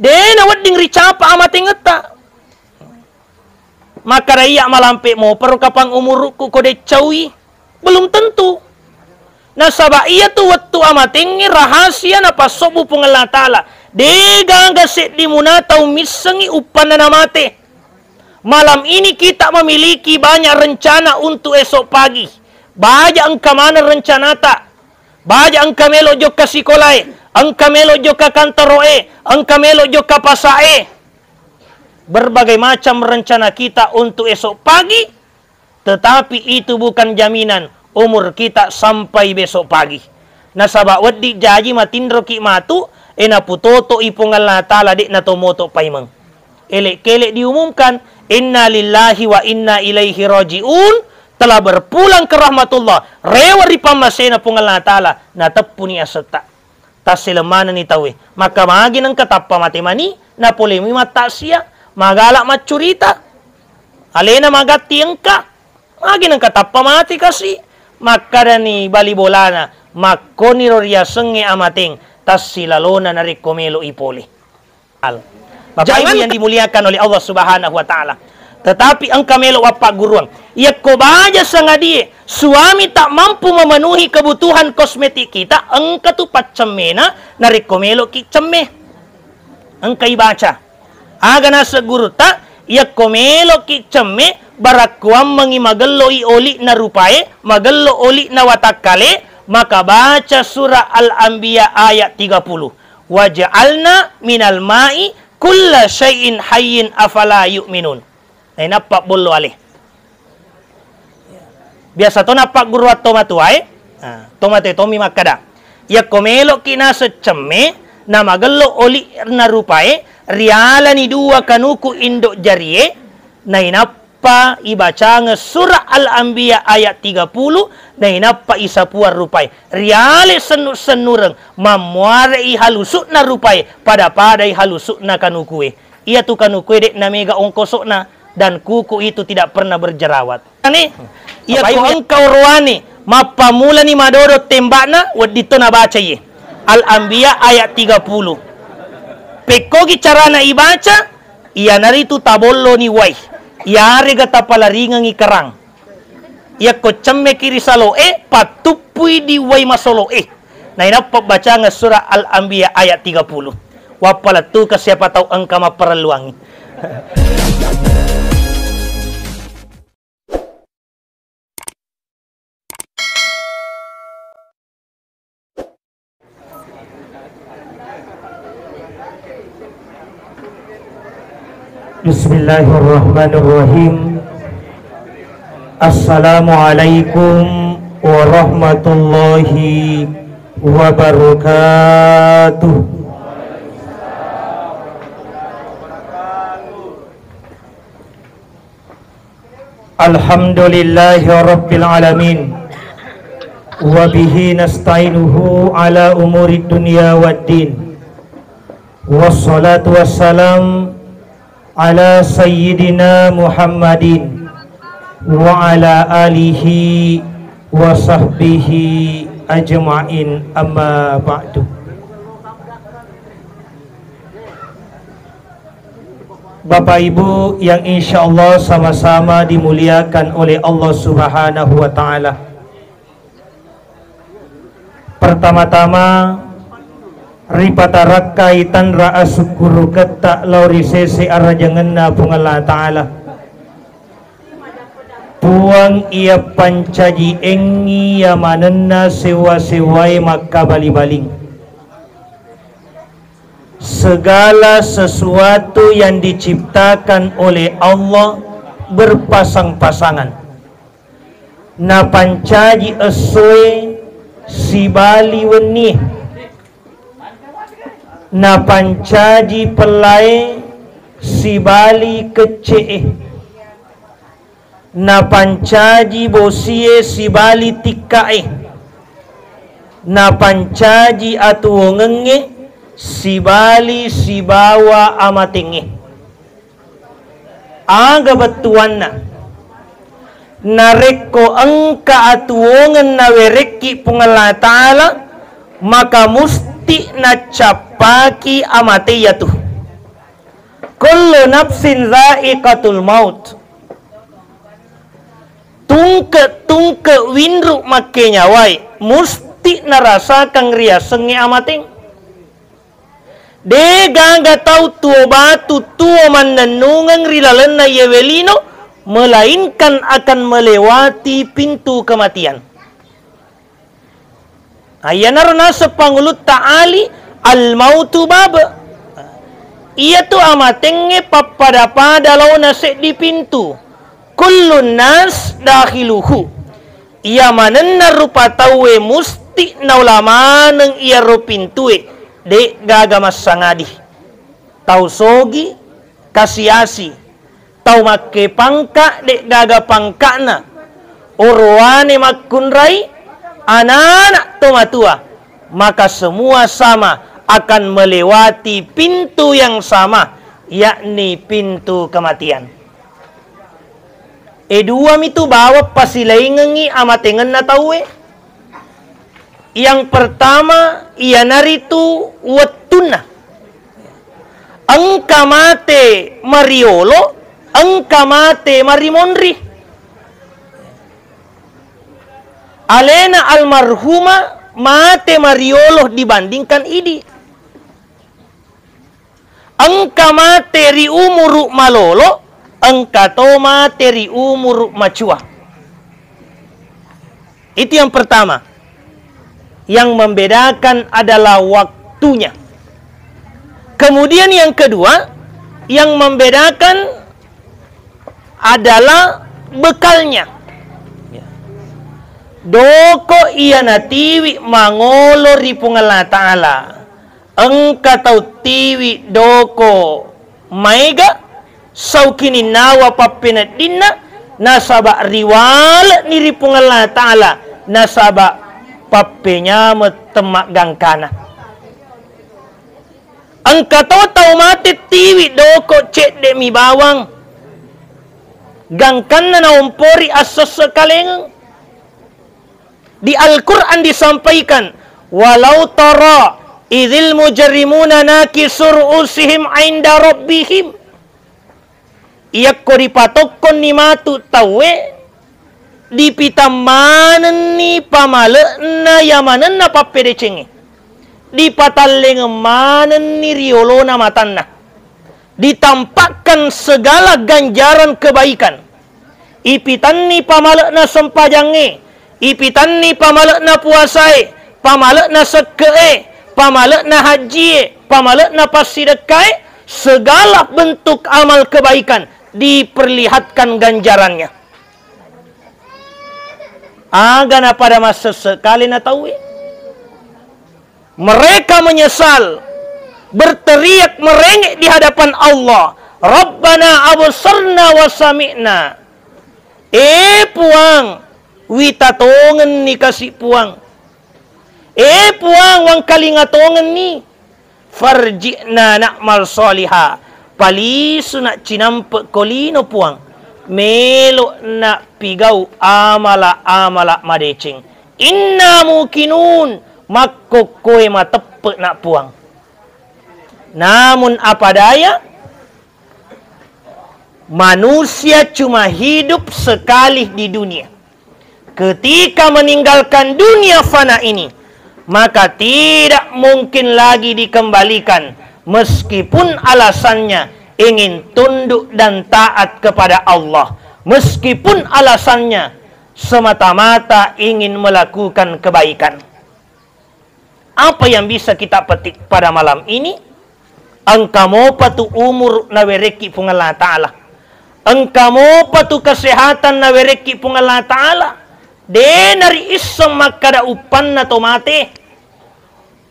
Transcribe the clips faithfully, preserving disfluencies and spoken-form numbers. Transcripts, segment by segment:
De' nawedding ricapa amatengetta. Makkada, "Iya' malampe' moparo kapang umurukku ko deccaui?" Belum tentu. Nasaba' iyatu wettu amatengnge rahasia napassobbu Puang Allah Ta'ala. De' gaga seddi muna tau missengngi uppanna namate. Malam ini kita memiliki banyak rencana untuk esok pagi. Baja engka maneng rencanata. Baja engka melo' jokka sikolae, engka melo' jokka kantoro'e, engka melo' jokka pasa'e. Berbagai macam rencana kita untuk esok pagi, tetapi itu bukan jaminan umur kita sampai besok pagi. Nasaba' wedding jaji matinroki' matu, e, naputoto'i Puang Allah Ta'ala, de' nato moto' paimeng. Ele'-kele' diumumkan, "Inna lillahi wa inna ilaihi raji'un," telah berpulang ke rahmatullah, rewe' ri pammasena Puang Allah Ta'ala, nateppuni asetta. Tasseleng manenni tauwe. Maka magi nengka tappa mate mani, napolemi mattaksiat, magala' maccurita. Alena magatti engka. Magi nengka tappa mate kasi. Makkadani bali bolana, "Makkoniro riasengnge amateng, tassilalona narekko melo'i pole." Al. Bapak Ibu yang dimuliakan oleh Allah Subhanahu wa Ta'ala. Tetapi engka melo' wappagguruang. Yakko baja sangadie suami tak mampu memenuhi kebutuhan kosmetik kita, engka tu paccemmena narekko melo'ki cemme. Engka ibaca. Aga naseng gurutta, yakko melo'ki cemme, barakkuammengngi magello'i oli'na rupae, magello' oli'na watakkale, maka baca surah Al-Anbiya ayat tiga puluh. "Waja'alna minal ma'i kulla syai'in hayyin afala yu'minun." Nainappa bollo ale. Biasa to nappagguruang tomatoae, nah, tomatoae tommi makkada, "Yakko melo'ki naseng cemme, namagello' oli'na rupae, rialani dua kanuku indo' jarie, nainappa ibacangeng surah Al-Anbiya ayat tiga puluh, nainappa isapuang rupae. Riale sennu-sennureng, mammuare'i halusu'na rupae, pada-padai halusu'na kanukue. Iyatu kanukue de' namega ongkoso'na, dan kuku itu tidak pernah berjerawat." Ane, iyako engka orowane, mappamulani madodo temba'na, wedding to nabaca iye. Al-Anbiya ayat tiga puluh. Pekkogi carana ibaca, iyanaritu tabolloni wai, iyarega tapalaringengngi kerang. Yakko cemmeki ri salo'e, pattuppui di wai masolo'e. Nainappa bacangeng surah Al-Anbiya ayat tiga puluh. Wappalettukeng siapa tau engka mapparelluangngi. Bismillahirrahmanirrahim. Assalamualaikum warahmatullahi wabarakatuh. Alhamdulillahi rabbil alamin. Wa bihi nasta'inuhu ala umuri dunya waddin. Wassalatu wassalam ala sayyidina Muhammadin wa ala alihi wa sahbihi ajma'in, amma ba'du. Bapak Ibu yang insya Allah sama-sama dimuliakan oleh Allah Subhanahu wa Ta'ala. Pertama-tama, ripatarakkai tanra asukkuruketta lao ri sese arajangenna Puang Allah Ta'ala. Puang iya pancaji engngi iya manenna sewa-sewae makkabali-baling. Segala sesuatu yang diciptakan oleh Allah berpasang-pasangan. Napancaji essoe sibali wennie. Napancaji pellae sibali kecce'e. Napancaji bosie sibali tikkae. Napancaji atuwongengnge sibali sibawa amatengnge. Aga bettuanna? Narekko engka atuwongeng nawerekki Puang Allah Ta'ala, maka musti naccappaki amate iyatu. Kullu nafsin dzaiqatul maut. Tungke-tungke winru makkenyawae musti narasakang riasengnge amateng. Degaga tau tuo batu, tuo mannennungeng ri lalenna iyewe lino, melainkan akan melewati pintu kematian. Nah, iyanaro naseng pangulutta Ali, "Al-mautu bab." Iyatu amatengnge pappada-pada laona seddi pintu. Kullun nas dakhiluhu. Iya manenna rupa tauwe musti naola maneng iyaro pintue, de'gaga massangadi. Tau sogi, kasi-asi. Tau makke pangka, de'gaga pangka'na. Orowane makkunrai, anana' tomatua. Maka semua sama akan melewati pintu yang sama, yakni pintu kematian. E, dua mitu bawang pasilaingengngi amatengenna tauwe. Yang pertama, iyanaritu wettunna. Engka mate mariolo, engka mate marimonri. Alena almarhuma mate mariolo dibandingkan idi. Engka mate ri umuru malolo, engka to mate ri umuru macua. Itu yang pertama. Yang membedakan adalah waktunya. Kemudian yang kedua, yang membedakan adalah bekalnya. Doko iya natiwi mangolo ri Puang Allah Ta'ala. Engka tau tiwi doko maega, saukininnawa pappeneddinna, nasaba riwale'ni ri Puang Allah Ta'ala, nasaba pappenyameng temmaggangkana. Engka to tau mate tiwi doko cedde'mi bawang, gangkanna naompori assesse kalengeng. Di Al-Quran disampaikan, "Walau tara idzil mujrimuna nakisu ru'usihim 'inda rabbihim." Iyakko ripatokkonni matu tauwe, dipitang manenni pamale'na yamanenna pappedecengnge, dipatallengeng manenni riolona matanna, ditampakkan segala ganjaran kebaikan. Ipitanni pamale'na sempajangnge, ipitanni pamale'na puasae, pamale'na sekke'e, pamale'na hajjie, pamale'na passidekkae, segala bentuk amal kebaikan diperlihatkan ganjarannya. Aga napada massesse kalena tauwe. Mereka menyesal, berteriak merengek di hadapan Allah, "Rabbana absarna wa sami'na." Eh Puang, wita tongenni kasi Puang. Eh Puang, wangkalinga tongenni. "Farji'na na'mal shaliha." Palisuna cinampe ko lino Puang. Melo'na pigau amala-amala madeceng. "Inna muqinun." Makkokkoe mateppe'na Puang. Namun apa daya, manusia cuma hidup sekali di dunia. Ketika meninggalkan dunia fana ini, maka tidak mungkin lagi dikembalikan, meskipun alasannya ingin tunduk dan taat kepada Allah, meskipun alasannya semata-mata ingin melakukan kebaikan. Apa yang bisa kita petik pada malam ini? Engka mopa tu umur nawerekki Puang Allah Ta'ala. Engka mopa tu kesehatan nawerekki Puang Allah Ta'ala. De nari isseng makkada uppanna to mate.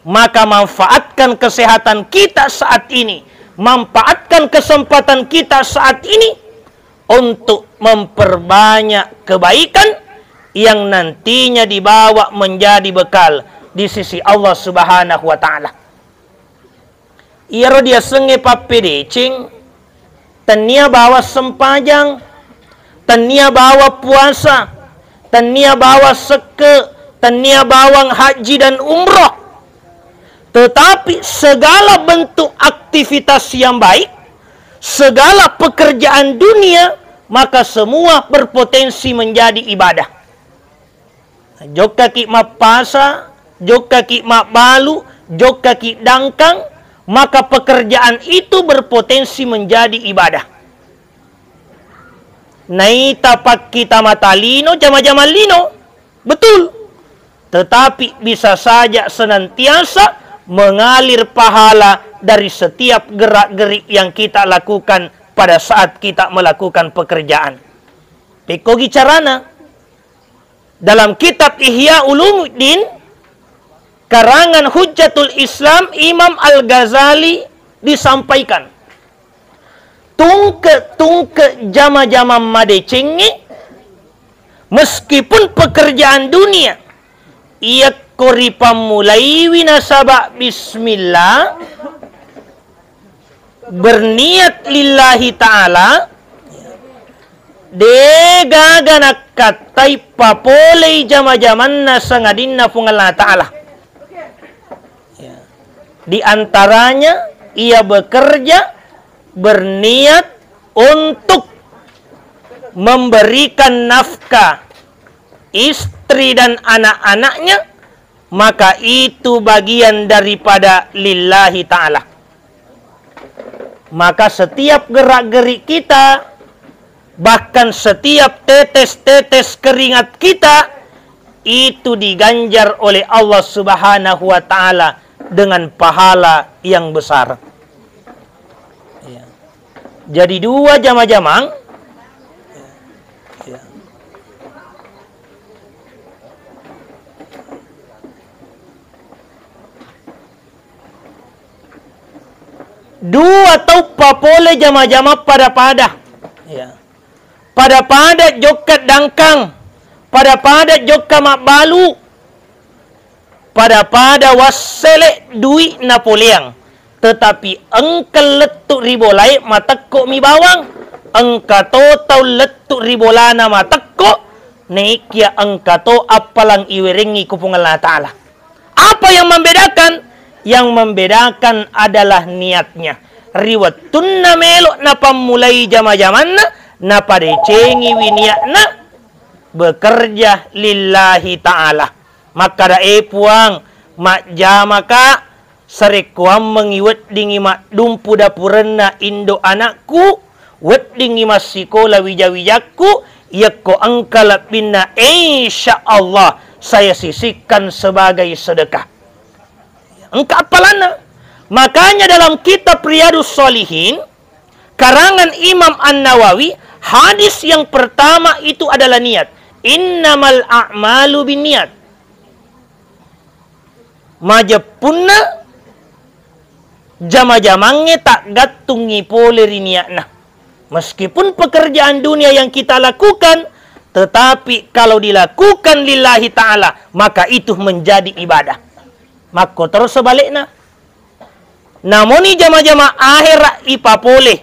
Maka manfaatkan kesehatan kita saat ini. Manfaatkan kesempatan kita saat ini untuk memperbanyak kebaikan yang nantinya dibawa menjadi bekal di sisi Allah Subhanahu wa Ta'ala. Iyaro diasengnge pappedeceng, tennia bawang sempajang, tennia bawang puasa, tennia bawang sekke, tennia bawang haji dan umroh. Tetapi segala bentuk aktivitas yang baik, segala pekerjaan dunia, maka semua berpotensi menjadi ibadah. Jokkaki mappasa, jokkaki mabbalu, jokkaki dangkang, maka pekerjaan itu berpotensi menjadi ibadah. Naita pakkita mata lino, jama-jama lino. Betul. Tetapi bisa saja senantiasa mengalir pahala dari setiap gerak-gerik yang kita lakukan pada saat kita melakukan pekerjaan. Pekkogi carana? Dalam kitab Ihya Ulumuddin, karangan Hujjatul Islam Imam Al-Ghazali disampaikan, tungke-tungke jama-jama madecengnge, meskipun pekerjaan dunia, iyakko ripammulaiwi nasaba bismillah, berniat lillahi ta'ala, degaga nakkattai papolei jama-jamanna sangadinna Puang Allah Ta'ala. Ya. Di antaranya, ia bekerja berniat untuk memberikan nafkah istri dan anak-anaknya, maka itu bagian daripada lillahi ta'ala. Maka setiap gerak-gerik kita, bahkan setiap tetes-tetes keringat kita, itu diganjar oleh Allah Subhanahu wa Ta'ala dengan pahala yang besar. Iya. Jadi dua jama-jamang. Iya. Dua tau papole jama-jama pada-pada. Iya. Pada-pada jokka dangkang, pada-pada jokka mabbalu, pada-pada wassele dui napoleang, tetapi engka lettu ri bolae matekko mi bawang, engka to tau lettu ri bolana matekko, naekia engka to appalang iwerengngi ku Puang Allah Ta'ala. Apa yang membedakan? Yang membedakan adalah niatnya. Ri wettunna melo napammulai jama-jamanna, napadecengiwi niatna, bekerja lillahi ta'ala. Makkada, "E Puang, majjamaka, sarekkoammengngi weddingngi maddumpu dapurenna indo anakku, weddingngi massikola wija-wijakku, yakko engka lebbinna, insya Allah saya sisihkan sebagai sedekah." Engka appalanna. Makanya dalam kitab Riyadus Shalihin, karangan Imam An-Nawawi, hadis yang pertama itu adalah niat. "Innamal a'malu binniyat." Majeppunna jama-jamangnge taggattungngi pole ri niatna. Meskipun pekerjaan dunia yang kita lakukan, tetapi kalau dilakukan lillahi ta'ala, maka itu menjadi ibadah. Makkotoro sebalikna. Namoni jama-jama ahera ipapole,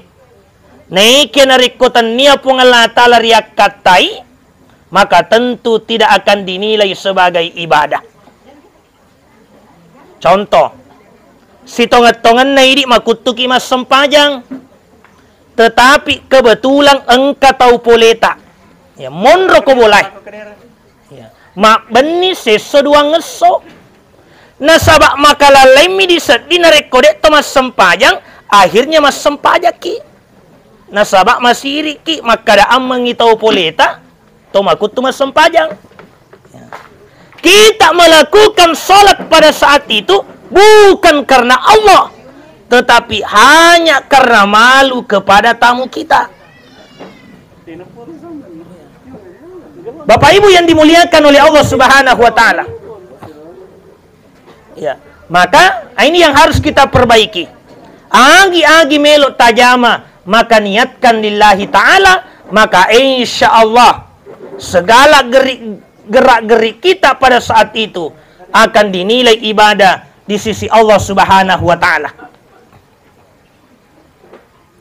naekia narekko tennia Puang Allah Ta'ala riakkattai, maka tentu tidak akan dinilai sebagai ibadah. Contoh, sitongeng-tongenna idi makuttuki massempajang, tetapi kebetulan engka tau poleta, ya, monro ko bolae. Ya. Mabbenni sesso duangngesso. Nasaba makalalaimmi diseddi narekko de to massempajang, akhirnya massempajakki. Nasaba masirikki, makkada ammengngi tau poleta, to makuttu massempajang. Ya. Kita melakukan salat pada saat itu bukan karena Allah, tetapi hanya karena malu kepada tamu kita. Bapak Ibu yang dimuliakan oleh Allah Subhanahu wa Ta'ala. Ya, maka ini yang harus kita perbaiki. Agi-agi melo tajama, maka niatkan lillahi ta'ala, maka insya Allah segala gerik, gerak-gerik kita pada saat itu akan dinilai ibadah di sisi Allah Subhanahu wa Ta'ala.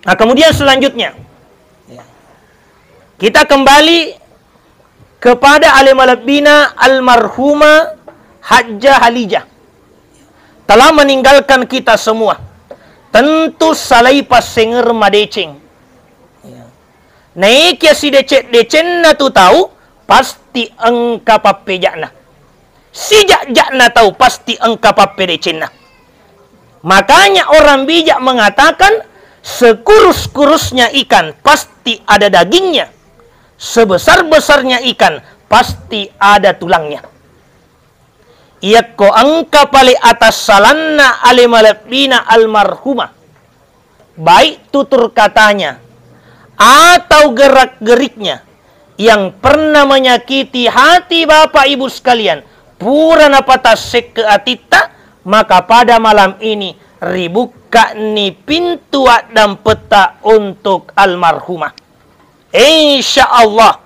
Nah, kemudian selanjutnya, kita kembali kepada ale malebbina almarhumah Hajjah Halijah. Telah meninggalkan kita semua. Tentu salai passengereng madeceng. Ya. Naekia sideceng-decenna tu tau, pasti engka pappeja'na. Sijak-jakna tau pasti engka pappedecenna. Makanya orang bijak mengatakan, sekurus-kurusnya ikan pasti ada dagingnya, sebesar-besarnya ikan pasti ada tulangnya. Iyakko engka pale atassalanna ale malebbina almarhumah, baik tutur katanya atau gerak-geriknya yang pernah menyakiti hati Bapak Ibu sekalian, pura napatassekke atitta, maka pada malam ini ribukka'ni pintu addampetta untuk almarhumah. Insya Allah,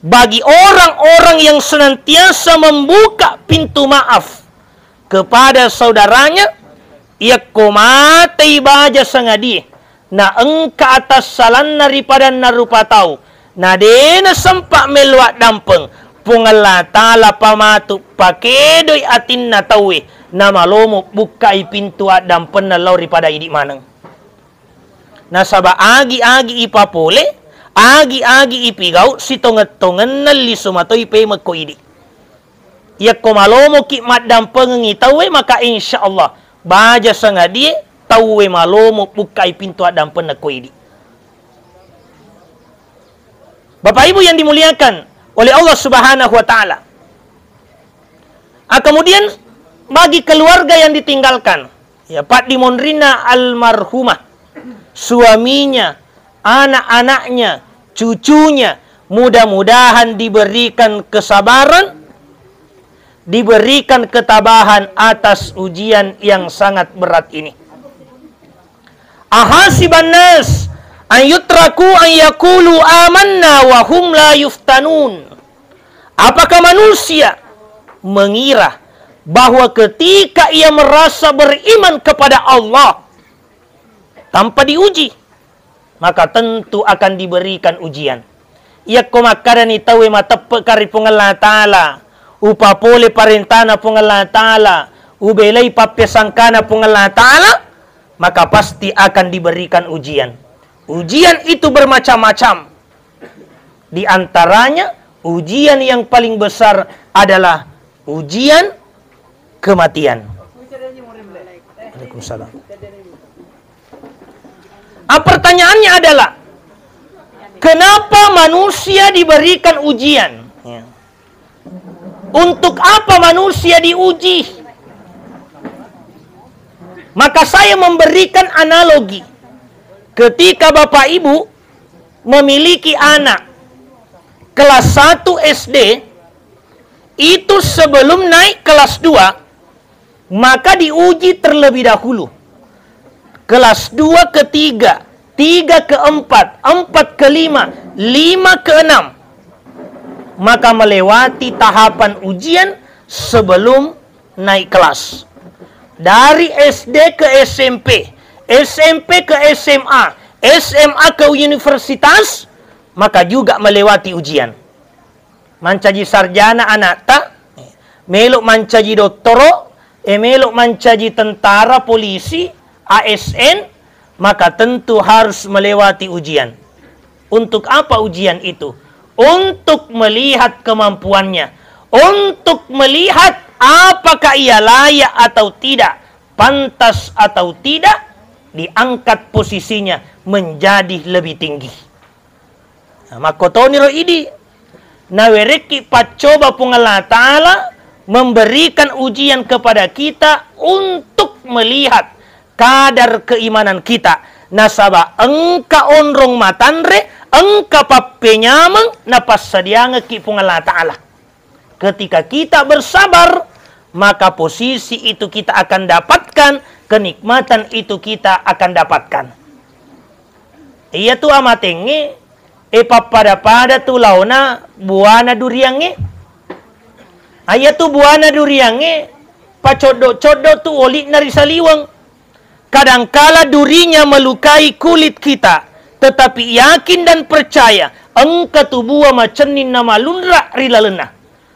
bagi orang-orang yang senantiasa membuka pintu maaf kepada saudaranya, iyakko matei baja sangadie, na engka atassalanna ri padanna rupa tau, na de nasempa mello addampeng, Puang Allah Ta'ala pamatu pakedoi atinna tauwe, namalomo bukkai pintu addampenna lao ri pada idi maneng. Nasaba agi-agi ipapole, agi-agi ipigau, sitongeng-tongenna lisu matoi pemekko idi. Iyakko malomoki maddampengengngi tauwe, maka insya Allah baja sangadie tauwe malomo bukkai pintu addampenna ko idi. Bapak Ibu yang dimuliakan oleh Allah Subhanahu wa Ta'ala. Ah, kemudian bagi keluarga yang ditinggalkan, ya, paddimonrinna almarhumah, suaminya, anak-anaknya, cucunya, mudah-mudahan diberikan kesabaran, diberikan ketabahan atas ujian yang sangat berat ini. Ahasiban nas an yutraku an yaqulu amanna wa hum la yuftanun. Apakah manusia mengira bahwa ketika ia merasa beriman kepada Allah tanpa diuji, maka tentu akan diberikan ujian. Iyakko makkedani tauwe mateppe'ka ri Puang Allah Ta'ala, upapole parentana Puang Allah Ta'ala, ubelai pappesangkana Puang Allah Ta'ala, maka pasti akan diberikan ujian. Ujian itu bermacam-macam. Di antaranya, ujian yang paling besar adalah ujian kematian. Waalaikumsalam. Ah, pertanyaannya adalah, kenapa manusia diberikan ujian? Ya. Untuk apa manusia diuji? Maka saya memberikan analogi. Ketika Bapak Ibu memiliki anak kelas satu S D, itu sebelum naik kelas dua, maka diuji terlebih dahulu. Kelas dua ke tiga, tiga ke empat, empat ke lima, lima ke enam. Maka melewati tahapan ujian sebelum naik kelas. Dari S D ke S M P, S M P ke S M A, S M A ke universitas, maka juga melewati ujian. Mancaji sarjana anatta, melo mancaji dottoro, e, melo mancaji tentara, polisi, A S N, maka tentu harus melewati ujian. Untuk apa ujian itu? Untuk melihat kemampuannya, untuk melihat apakah ia layak atau tidak, pantas atau tidak diangkat posisinya menjadi lebih tinggi. Nah, makkotoniro idi, nawerekki paccoba Puang Allah Ta'ala memberikan ujian kepada kita untuk melihat kadar keimanan kita. Nasaba engka onrong matanre, engka pappenyameng napassadiangekki Puang Allah Ta'ala. Ketika kita bersabar, maka posisi itu kita akan dapatkan, kenikmatan itu kita akan dapatkan. Iyatu amatengnge, e, pappada-pada tu laona buana duriangnge. Iyatu buana duriangnge, pacoddo-coddo tu oli'na ri saliweng. Kadangkala durinya melukai kulit kita, tetapi yakin dan percaya engka tu bua macenning na malunra ri lalenna.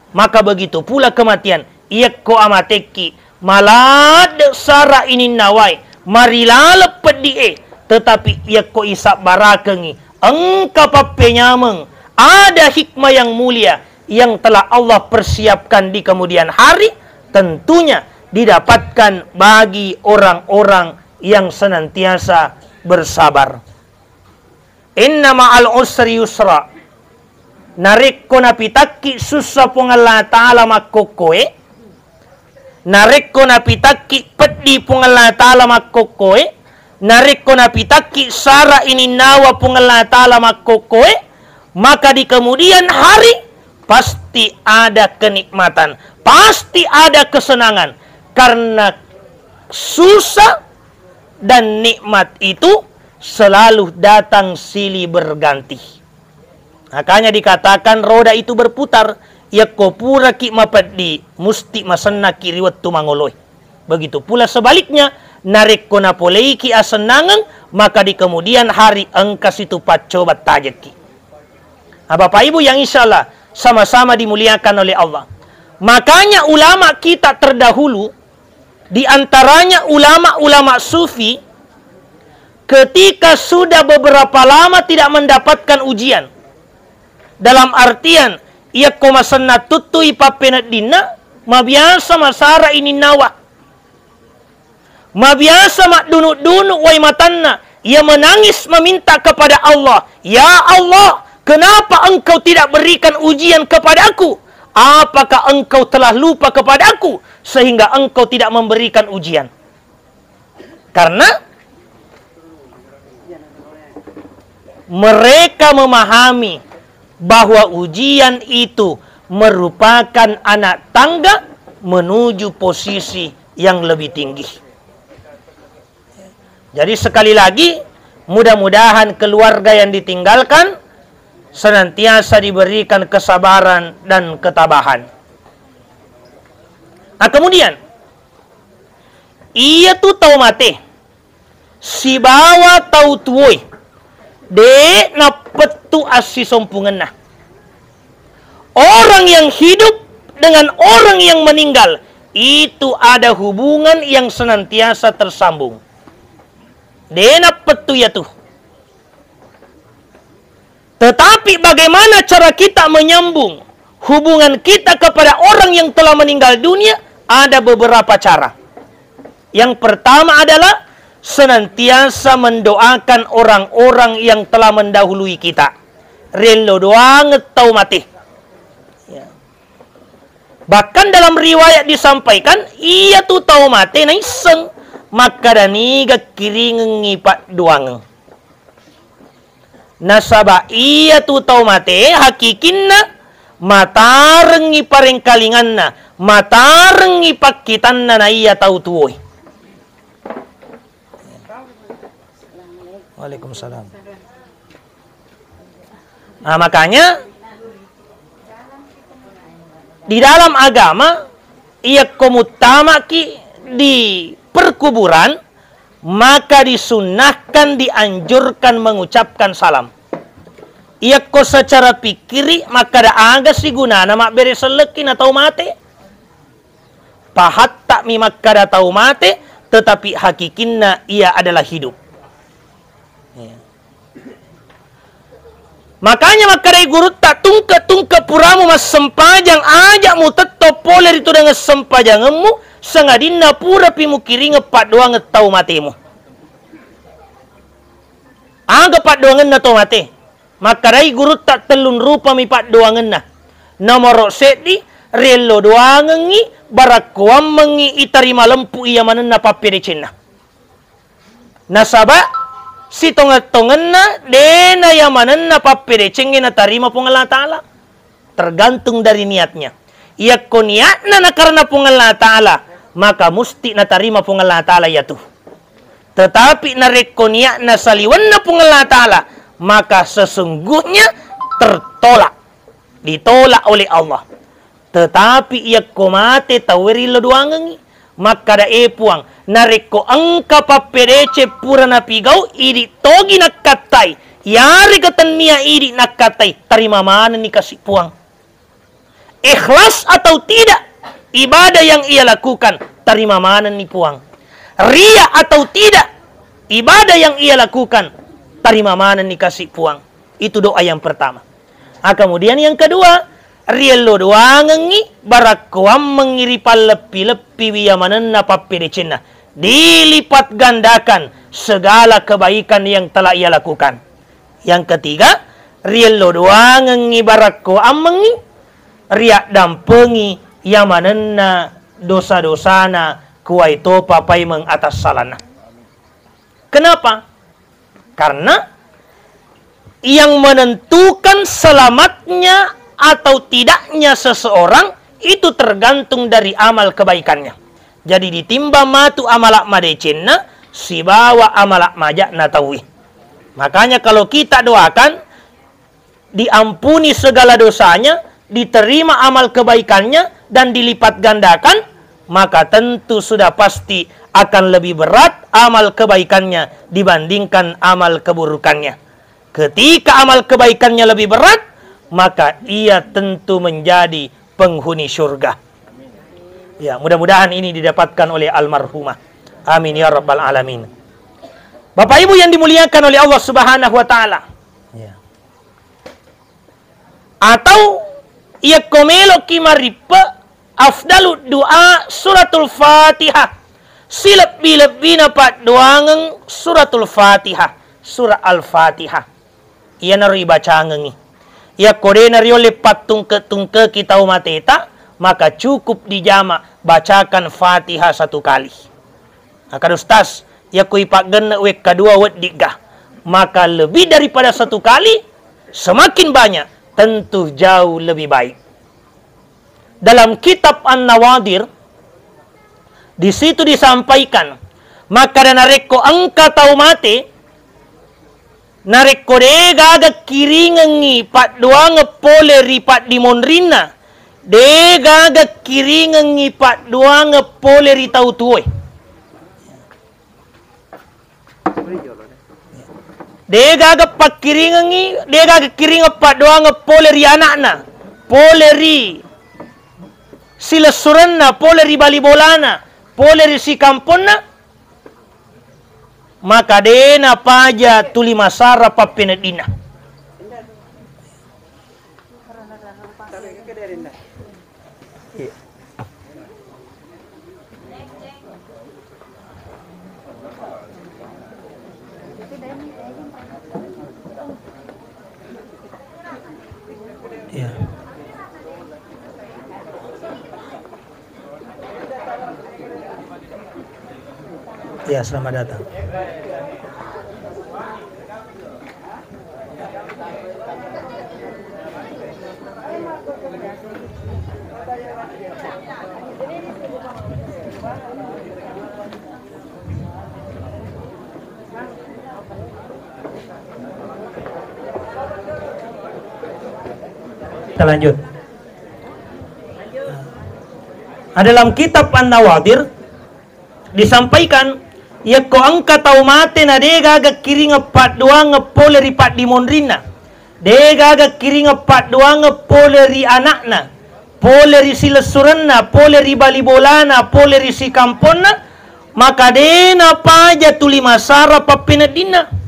Maka begitu pula kematian, iyakko amatekki, maladde sara ininna wae, marilaleng peddi'e, tetapi yakko isabbarakengngi, engka pappenyameng, ada hikmah yang mulia yang telah Allah persiapkan di kemudian hari, tentunya didapatkan bagi orang-orang yang senantiasa bersabar. Inna ma'al usri yusra. Narekko napitakki sussa Puang Allah Ta'ala makkokkoe, narekko napitakki peddi Puang Allah Ta'ala makkokkoe, narekko napitakki sara ininnawa Puang Allah Ta'ala makkokkoe, maka di kemudian hari pasti ada kenikmatan, pasti ada kesenangan, karena susah dan nikmat itu selalu datang silih berganti. Makanya dikatakan roda itu berputar, yakko puraki mapeddi, musti masennaki ri wettu mangoloe. Begitu pula sebaliknya, narekko napoleiki asennangeng, maka di kemudian hari engka situ paccoba tajekki. Ah, Bapak Ibu yang insya Allah sama-sama dimuliakan oleh Allah. Makanya ulama kita terdahulu, di antaranya ulama-ulama sufi, ketika sudah beberapa lama tidak mendapatkan ujian, dalam artian, yakko masenna tuttui pappeneddinna, mabiasa masara ininnawa. Mabiasa maddunu-dunu wai matanna, ia menangis meminta kepada Allah, "Ya Allah, kenapa Engkau tidak berikan ujian kepadaku? Apakah Engkau telah lupa kepadaku sehingga Engkau tidak memberikan ujian?" Karena mereka memahami bahwa ujian itu merupakan anak tangga menuju posisi yang lebih tinggi. Jadi, sekali lagi, mudah-mudahan keluarga yang ditinggalkan senantiasa diberikan kesabaran dan ketabahan. Nah, kemudian, iyatu tau mate sibawa tau tuwoe, de' nappettu assisompungenna. Orang yang hidup dengan orang yang meninggal itu ada hubungan yang senantiasa tersambung. De' nappettu iyatu. Tetapi bagaimana cara kita menyambung hubungan kita kepada orang yang telah meninggal dunia? Ada beberapa cara. Yang pertama adalah senantiasa mendoakan orang-orang yang telah mendahului kita. Riello doangeng tau mate. Ya. Bahkan dalam riwayat disampaikan, iyatu tau mate naisseng makkada niga kiringengngi paddoangeng. Nasaba iyatu tau mate hakikinna matarengngi parengkalinganna, matarengngi pakkitanna naiya tau tuwoe. Waalaikumsalam. Nah, makanya di dalam agama, iyakko muttamaki di perkuburan, maka disunnahkan, dianjurkan mengucapkan salam. Iyakko secara pikkiri, makkada aga sigunana mabbere sellekki na tau mate? Pahatta'mi makkada tau mate, tetapi hakikinna ia adalah hidup. Ya. Makanya makkedai gurutta, tungke-tungke puramu massempajang, aja mutetto pole ri tudangeng sempajangemmu, sangadinna purapi mukiringeng paddoangeng tau matemu. Aga paddoangenna tau mate? Makkedai gurutta, tellung rupami paddoangenna. Nomoro seddi, riello doangengngi, barakkoammengngi itarima lempu iya manenna pappedecenna. Nasaba sitongeng-tongenna de nayamanenna pappedecengnge natarima Puang Allah Ta'ala. Tergantung dari niatnya. Iyakko niatna nakarena Puang Allah Ta'ala, maka musti natarima Puang Allah Ta'ala iyatu. Tetapi narekko niatna saliwenna Puang Allah Ta'ala, maka sesungguhnya tertolak, ditolak oleh Allah. Tetapi iyakko mate tauwe riello doangengngi, makkada, "E Puang, narekko engka pappedeceng pura napigau, idi togi nakkattai, yarega tennia idi nakkattai, tarima manenni kasi Puang." Ikhlas atau tidak ibadah yang ia lakukan, tarima manenni Puang. ria atau tidak, ibadah yang ia lakukan, tarima manenni kasi Puang. Itu doa yang pertama. Ah, kemudian yang kedua, riello doangengngi barakkoammengngi ripalleppi-leppiwi yamanenna pappedecenna. Dilipat gandakan segala kebaikan yang telah ia lakukan. Yang ketiga, riello doangengngi barakkoammengngi riaddampengi yamanenna dosa-dosana kuwaitopa paimeng atassalanna. Kenapa? Karena yang menentukan selamatnya atau tidaknya seseorang itu tergantung dari amal kebaikannya. Jadi ditimbang matu amala madecenna sibawa amala maja'na tauwe. Makanya kalau kita doakan, diampuni segala dosanya, diterima amal kebaikannya, dan dilipat gandakan, maka tentu sudah pasti akan lebih berat amal kebaikannya dibandingkan amal keburukannya. Ketika amal kebaikannya lebih berat, maka ia tentu menjadi penghuni surga. Ya, mudah-mudahan ini didapatkan oleh almarhumah. Amin ya rabbal alamin. Bapak Ibu yang dimuliakan oleh Allah Subhanahu wa taala. Ya. Atau iyakko meloki marippe, afdalu du'a suratul Fatihah. Silebbi-lebbina paddoangeng suratul Fatihah, surah Al-Fatihah. Iyanaro ibacangengngi. Iyakko de nariolle pattungke-tungkeki tau mateta, maka cukup dijama bacakan Fatihah satu kali. Akkada Ustaz, iyakko ipaggenne wekka dua weddigga, maka lebih daripada satu kali, semakin banyak, tentu jauh lebih baik. Dalam kitab An-Nawadir, di situ disampaikan, makkada narekko engka tau mate, narekko degaga kiringengngi paddoangeng pole ri paddimonrinna, degaga kiringengngi paddoangeng pole ri tau tuoe. Degaga pakkiringengngi, degaga kiringeng paddoangeng pole ri ana'na, pole ri silessurenna, pole ri bali bolana, pole ri sikamponna, maka de napaja tuli masara pappeneddinna. Iya. Ya, selamat datang. Kita lanjut. Nah, dalam kitab An-Nawadir disampaikan, yakko engka tau mate na degaga kiringeng paddoangeng pole ri paddimonrinna, degaga kiringeng paddoangeng pole ri ana'na, pole ri silessurenna, pole ri bali bolana, pole ri sikamponna, maka de napaja tuli masara pappeneddinna.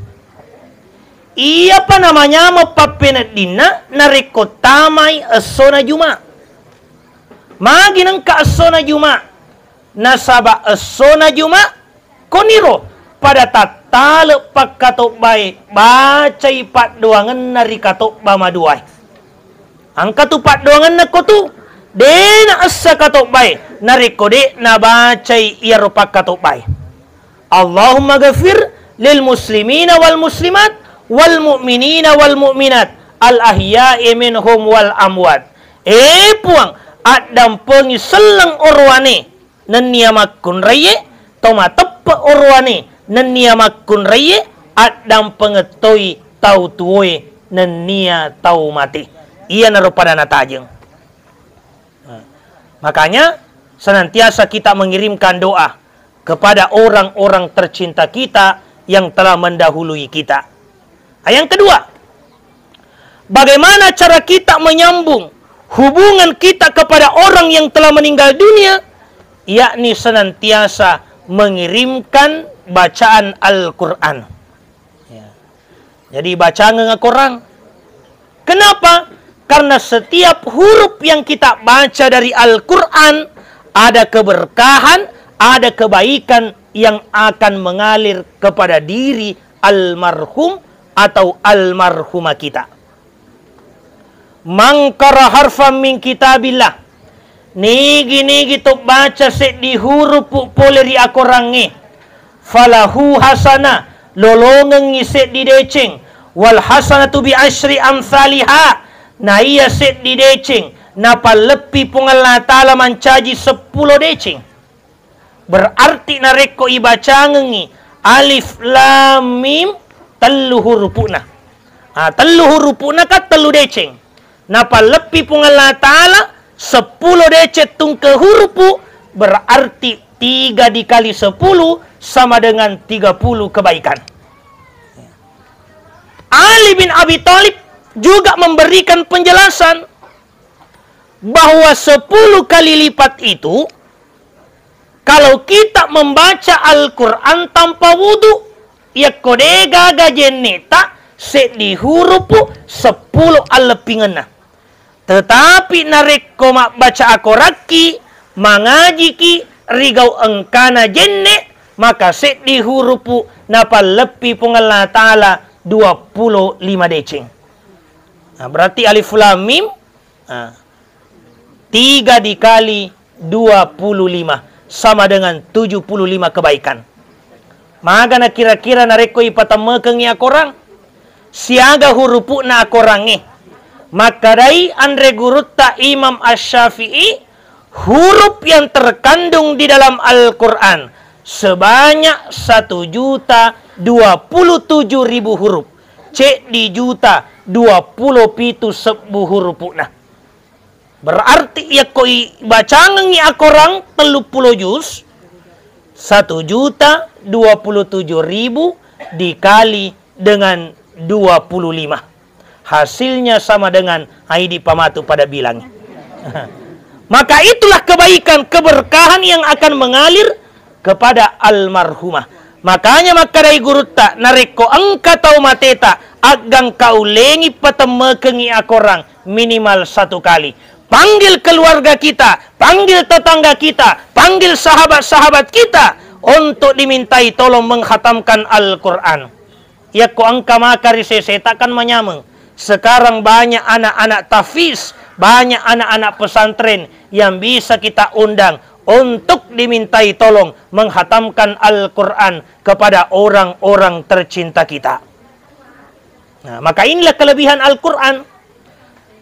Iyapa namanyameng pappeneddinna narekko tamai essona Juma. Magi nengka essona Juma? Nasaba essona Juma koniro pada tattale pakkatobbae, bacai paddoangenna ri katobba maduae. Engka tu paddoangenna ko tu, de naessa katobbae narekko de nabacai iyaro pakkatobbae. Allahumma ghafir lil muslimina wal muslimat wal mu'minina wal mu'minat al ahya'i minhum wal amwat. Eh Puang, addampengi selleng orowane nennia makkunraie, to mateppe orowane nennia makkunraie, addampengettoi tau tuoe nennia tau mate. Iyanaro pada natajeng. Nah, makanya senantiasa kita mengirimkan doa kepada orang-orang tercinta kita yang telah mendahului kita. Nah, yang kedua, bagaimana cara kita menyambung hubungan kita kepada orang yang telah meninggal dunia, yakni senantiasa mengirimkan bacaan Al-Quran. Ya. Jadi bacangeng akorang. Kenapa? Karena setiap huruf yang kita baca dari Al-Quran ada keberkahan, ada kebaikan yang akan mengalir kepada diri almarhum atau almarhumah kita. Mangkara harfan min kitabillah. Nigi-nigi to baca seddi hurupu pole ri akorangnge. Falahu hasana, lolongengngi seddi deceng. Wal hasanatu bi asyri amsaliha. Na iya seddi deceng, napalleppi Puang Allah Ta'ala mancaji seppulo deceng. Berarti narekko ibacangengngi alif lam mim, tellu hurupu'na. Ah, tellu hurupu'na kan tellu deceng. Napalleppi Puang Allah Ta'ala seppulo deceng tungke hurupu, berarti tiga dikali sepuluh sama dengan tiga puluh kebaikan. Ali bin Abi Thalib juga memberikan penjelasan bahwa sepuluh kali lipat itu, kalau kita membaca Al-Quran tanpa wudu, yakko de gaga jenneta, seddi hurupu seppulo alleppingenna. Tetapi narekko mabbaca akorakki, mangajiki ri gau engkana jenne, maka seddi hurupu napalleppi Puang Allah Ta'ala dua puluh lima deceng. Nah, berarti alif lam mim, nah, tiga dikali dua puluh lima sama dengan tujuh puluh lima kebaikan. Magana kira-kira narekko ipatemmekeng akorang? Siaga hurupu'na akorangnge? Makkadai anre gurutta Imam Asy-Syafi'i, huruf yang terkandung di dalam Al-Quran sebanyak satu juta dua puluh tujuh ribu huruf. Ceddi juta dua puluh pitu sebbu hurupu'na. Berarti yakko ibacangengngi akorang telluppulo juz, satu juta dua puluh tujuh ribu dikali dengan dua puluh lima. Hasilnya sama dengan, ah, idi pamatu pada bilang. Maka itulah kebaikan, keberkahan yang akan mengalir kepada almarhumah. Makanya makkadai gurutta, narekko engka tau mateta, aggang kaullengi patemmekengngi akorang minimal satu kali. Panggil keluarga kita, panggil tetangga kita, panggil sahabat-sahabat kita untuk dimintai tolong menghatamkan Al-Quran. Yakko engka maka ri seseta kan manyameng. Sekarang banyak anak-anak tahfiz, banyak anak-anak pesantren yang bisa kita undang untuk dimintai tolong menghatamkan Al-Quran kepada orang-orang tercinta kita. Nah, maka inilah kelebihan Al-Quran.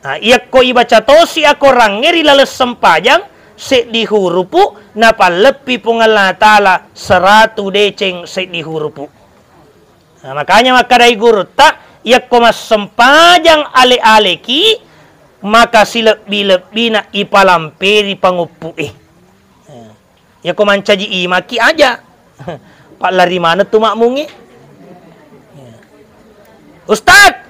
Nah, yakko ibaca tosi akorangnge ri laleng sempajang, seddi hurupu, napalleppi Puang Allah Ta'ala seratu deceng seddi hurupu. Nah, makanya makkadai gurutta, yakko massempajang ale-aleki, maka silebbi-lebbina ipalamperi panguppu'e. Nah, yakko mancaji imaki aja. Pallari maneng tu makmungnge. Ustaz,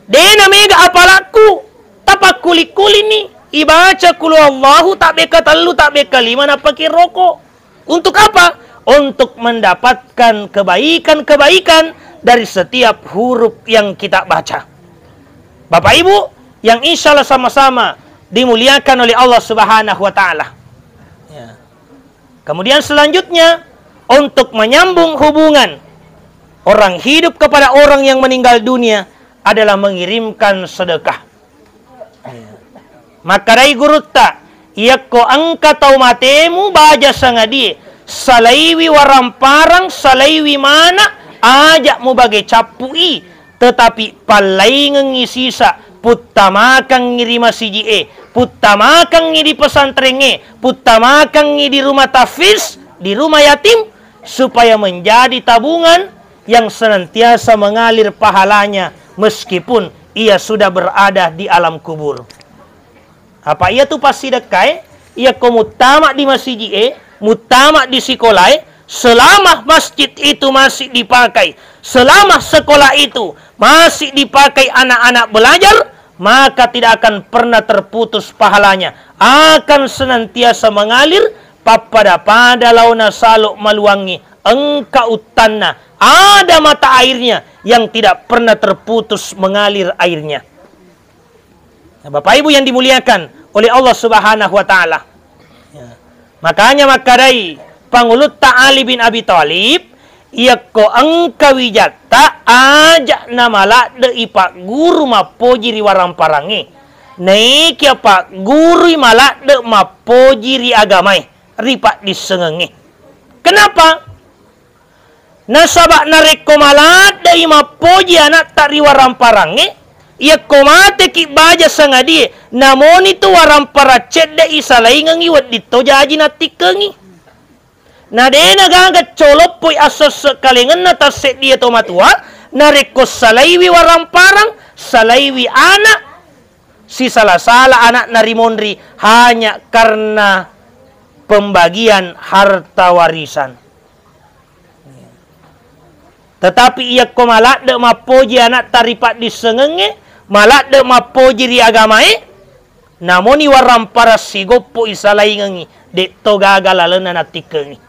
dena mega apalakku, tapakkuli-kulini, ibaca kulu Allahu tak beka tellu, tak beka lima, nappaki roko. Untuk apa? Untuk mendapatkan kebaikan-kebaikan dari setiap huruf yang kita baca. Bapak Ibu yang insya Allah sama-sama dimuliakan oleh Allah Subhanahu wa Ta'ala. Ya. Kemudian selanjutnya, untuk menyambung hubungan orang hidup kepada orang yang meninggal dunia adalah mengirimkan sedekah. Makkadai gurutta, yakko engka tau matemu baja sangadie, salaiwi waramparang, salaiwi mana, aja mubage cappu'i, tetapi pallaingengngi sisa, puttamakangngi ri masiji'e, puttamakangngi di pesantrengnge, puttamakangngi di rumah tahfiz, di rumah yatim, supaya menjadi tabungan yang senantiasa mengalir pahalanya meskipun ia sudah berada di alam kubur. Apa iyatu passidekkae? Iyako muttama di masiji'e, muttama di sikolae, selama masjid itu masih dipakai, selama sekolah itu masih dipakai anak-anak belajar, maka tidak akan pernah terputus pahalanya, akan senantiasa mengalir pappada-pada laona salo maluangngi, engka uttanna, ada mata airnya yang tidak pernah terputus mengalir airnya. Nah, Bapak Ibu yang dimuliakan oleh Allah Subhanahu wa Ta'ala. Ya. Makanya makkedai Pangulutta Ali bin Abi Thalib, iyakko engka wijatta, aja' namaladde'i pagguru mappoji ri waramparangnge. Naikia paggurui maladde' mappoji ri agamae, ri paddissengengnge. Kenapa? Nasaba' narekko maladde'i mappoji ana'ta ri waramparangnge, iyakko mateki baja sangadie, namoni tu waramparang cedde'i salaingengngi wedding to jaji nattikkengngi. Na de'na gaga coloppoi assesso kalengenna tasseddie to matua, narekko salaiwi waramparang, salaiwi ana', sisala-sala ana'na rimonri hanya karena pembagian harta warisan. Tetapi iyakko maladde' mappoji ana'ta ri paddissengengnge, maladde' mappoji ri agamae, namoni warampara sigoppo isalaingengngi, de' to gaga lalenna nattikkengngi.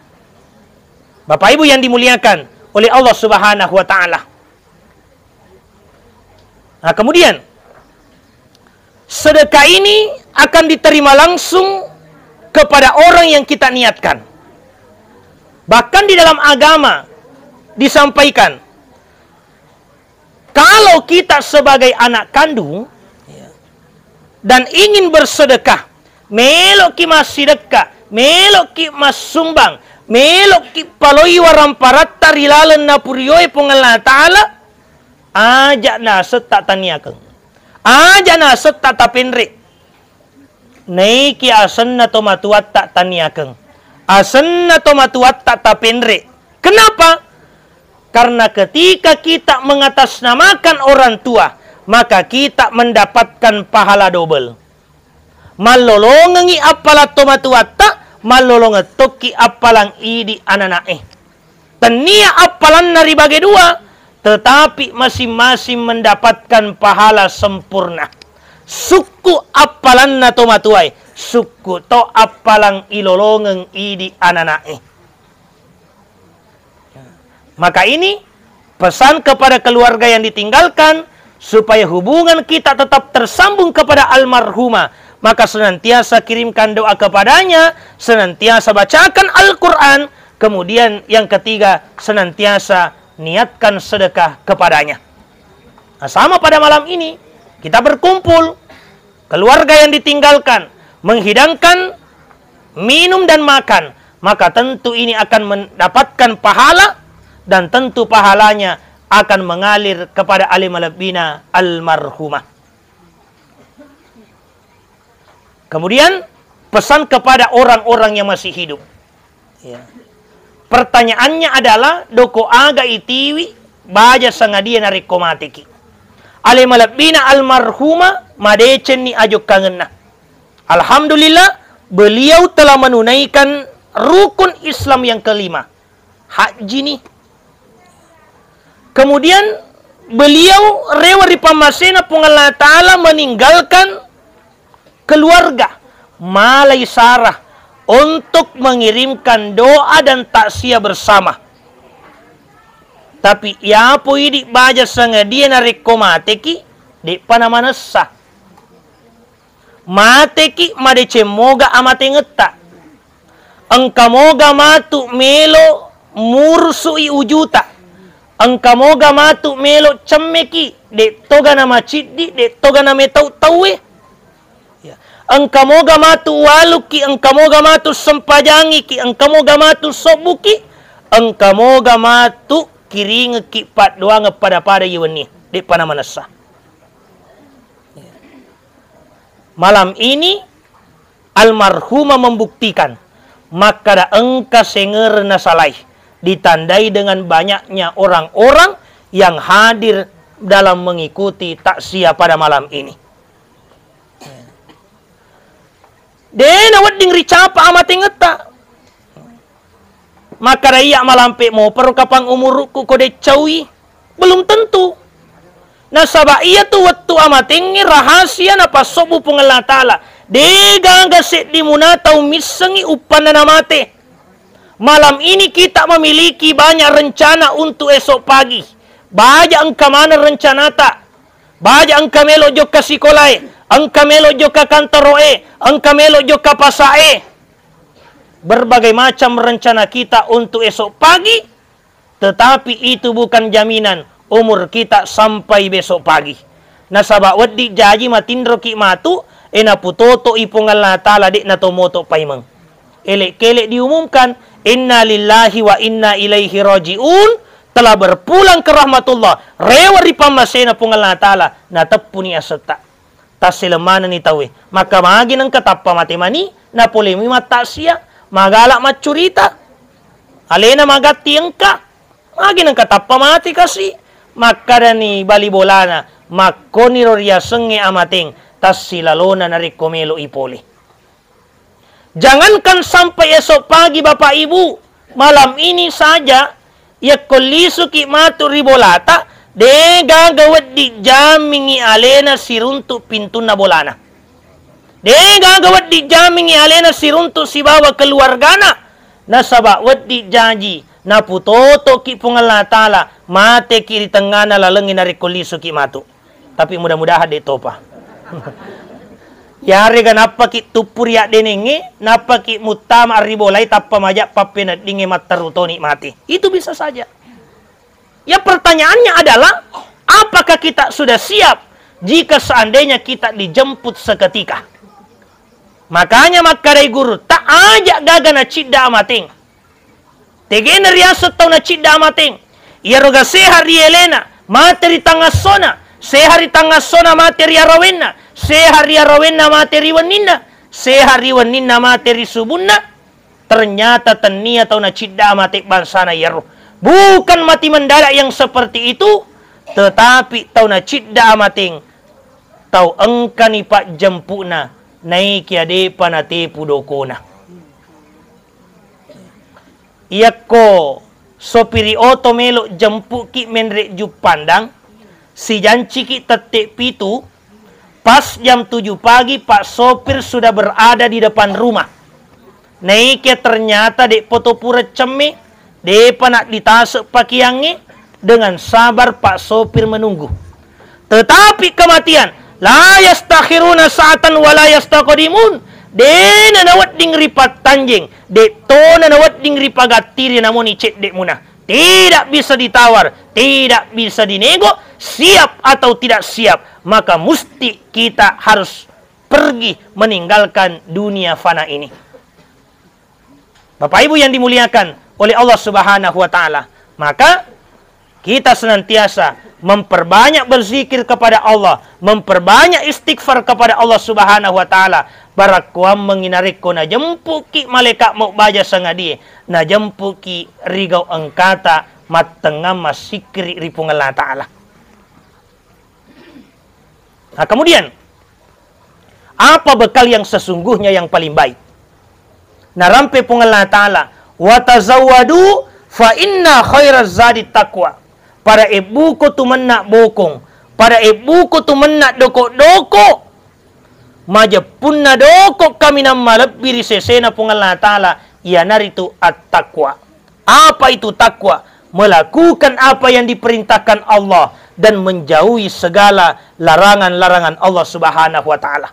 Bapak Ibu yang dimuliakan oleh Allah Subhanahu wa Ta'ala. Nah, kemudian, sedekah ini akan diterima langsung kepada orang yang kita niatkan. Bahkan di dalam agama disampaikan, kalau kita sebagai anak kandung dan ingin bersedekah, meloki massidekka, meloki massumbang, meloki paloi waramparatta ri laleng napurioe Puang Allah Ta'ala, aja' nasetta taniakeng. Aja' nasetta tapenre'. Naiki asenna tomatuatta taniakeng. Asenna tomatuatta tapenre'. Kenapa? Karena ketika kita mengatasnamakan orang tua, maka kita mendapatkan pahala double. Mallolongengngi appalang tomatuatta, mallolongeng tokki appalang idi anana'e. Tennia appalanna ribage dua, tetapi masing-masing mendapatkan pahala sempurna. Sukku appalanna tomatuae, sukku to appalang ilolongeng idi anana'e. Maka ini pesan kepada keluarga yang ditinggalkan, supaya hubungan kita tetap tersambung kepada almarhumah. Maka senantiasa kirimkan doa kepadanya, senantiasa bacakan Al-Quran, kemudian yang ketiga, senantiasa niatkan sedekah kepadanya. Nah, sama pada malam ini, kita berkumpul, keluarga yang ditinggalkan, menghidangkan minum dan makan, maka tentu ini akan mendapatkan pahala, dan tentu pahalanya akan mengalir kepada ale malebbina almarhumah. Kemudian, pesan kepada orang-orang yang masih hidup. Ya. Pertanyaannya adalah, doko aga itiwi baja sangadie narekko mateki? Ale malebbina almarhumah madecenni ajokkangenna. Alhamdulillah, beliau telah menunaikan rukun Islam yang kelima. Hajji ni. Kemudian beliau rewa ri pammasena Puang Allah Ta'ala meninggalkan keluarga, malai Sarah untuk mengirimkan doa dan takziah bersama. Tapi yapo idi baja sangadie narekko mateki, de'pa namanessa. Mateki madeceng moga amatengetta. Engka moga matu melo murusui ujuta. Engka moga matu melo cemmeki, de' toga namaciddi, de' toga nametau tauwe. Ya. Engka moga matu waluki, engka moga matu sempajangiki, engka moga matu sobbuki, engka moga matu kiringekki paddoangeng pada-pada iye wenni. De'pa namanessa. Malam ini, almarhumah membuktikan makkada engka sengere nasalai, ditandai dengan banyaknya orang-orang yang hadir dalam mengikuti takziah pada malam ini. De' nawedding ricapa amatengetta. Makkada iya malampe moparo kapang umurukku ko deccaui? Belum tentu. Nasaba iyatu wettu amatengnge rahasia napassobbu Puang Allah Ta'ala. Degaga seddi muna tau missengngi uppanna namate. Malam ini kita memiliki banyak rencana untuk esok pagi. Baja engka maneng rencanata. Baja engka melo jokka sikolae, engka melo jokka kantoroe, engka melo jokka pasae. Berbagai macam rencana kita untuk esok pagi, tetapi itu bukan jaminan umur kita sampai besok pagi. Nasaba wedding jaji matinroki matu, e naputoto i Puang Allah Ta'ala, de' nato moto paimeng. Elek-kelek diumumkan, "Inna lillahi wa inna ilaihi raji'un," telah berpulang ke rahmatullah, rewe ri pammasena Puang Allah Ta'ala, nateppuni asetta. Tasseleng manenni tauwe. Maka magi nengka tappa mate mani, napolemi mattasia, magala maccurita. Alena magatti engka. Magi nengka tappa mate kasi. Makkadani bali bolana, "Makkoniro riasengnge amateng, tassilalona narekko melo i pole." Jangankan sampai esok pagi, Bapak Ibu, malam ini saja, yakko lisuki matu ri bolata, degaga wedding jamingngi alena siruntu pintunna bolana. Degaga wedding jamingngi alena siruntu sibawa keluargana. Nasaba wedding jaji naputotoki Puang Allah Ta'ala, mateki ri tengngana lalengnge narekko lisuki matu. Tapi mudah-mudahan de' topa. Yarega nappaki tuppu ri addenengnge, nappaki muttama arribolai, tappa maja pappeneddingnge matteru toni mate. Itu bisa saja. Ya, pertanyaannya adalah, apakah kita sudah siap jika seandainya kita dijemput seketika? Makanya makkadai gurutta, aja gaga nacidda amateng. Tegena riaseng tau nacidda amateng. Iyaroga sehat ri elena, mate ri tangassona, sehat ri tangassona, mate ri arawenna, sehat ri arawenna, mate ri wenninna, sehat ri wenninna, mate ri subunna. Ternyata tennia tau nacidda amate bangsana iyaro. Bukan mati mendadak yang seperti itu, tetapi tau nacidda amateng, tau engkani pajjempu'na, naikia depa natepu dokona. Iyakko sopiri oto melo jempuki menre Juppandang, sijanciki tette pitu, pas jam tujuh pagi, Pak Sopir sudah berada di depan rumah. Naikia ternyata de' poto pura cemme, depa nadditase pakeangnge, dengan sabar Pak Sopir menunggu. Tetapi kematian, la yastakhiruna sa'atan wa la yastaqdimun. De'na nawedding ripattanjeng, de' tona nawedding ripagattiri, namoni cedde' muna. Tidak bisa ditawar, tidak bisa dinego, siap atau tidak siap, maka musti kita harus pergi meninggalkan dunia fana ini. Bapak Ibu yang dimuliakan oleh Allah Subhanahu wa Ta'ala, maka kita senantiasa memperbanyak berzikir kepada Allah, memperbanyak istighfar kepada Allah Subhanahu wa Ta'ala. Barakkuammengngi narekko najempuki malaikat mau baja sangadie, najempuki rigau engkata mattengngang massikkiri ri Puang Allah Ta'ala. Nah, kemudian, apa bekal yang sesungguhnya yang paling baik? Narampe Puang Allah Ta'ala, "Wa tazawwadu fa inna khairaz zadi taqwa." Pada ebbuko tu menna bokong, pada ebbuko tu menna doko-doko, majeppunna doko kaminang malebbi ri sesena Puang Allah Ta'ala, iyanaritu at-taqwa. Apa itu takwa? Melakukan apa yang diperintahkan Allah dan menjauhi segala larangan-larangan Allah Subhanahu wa Ta'ala.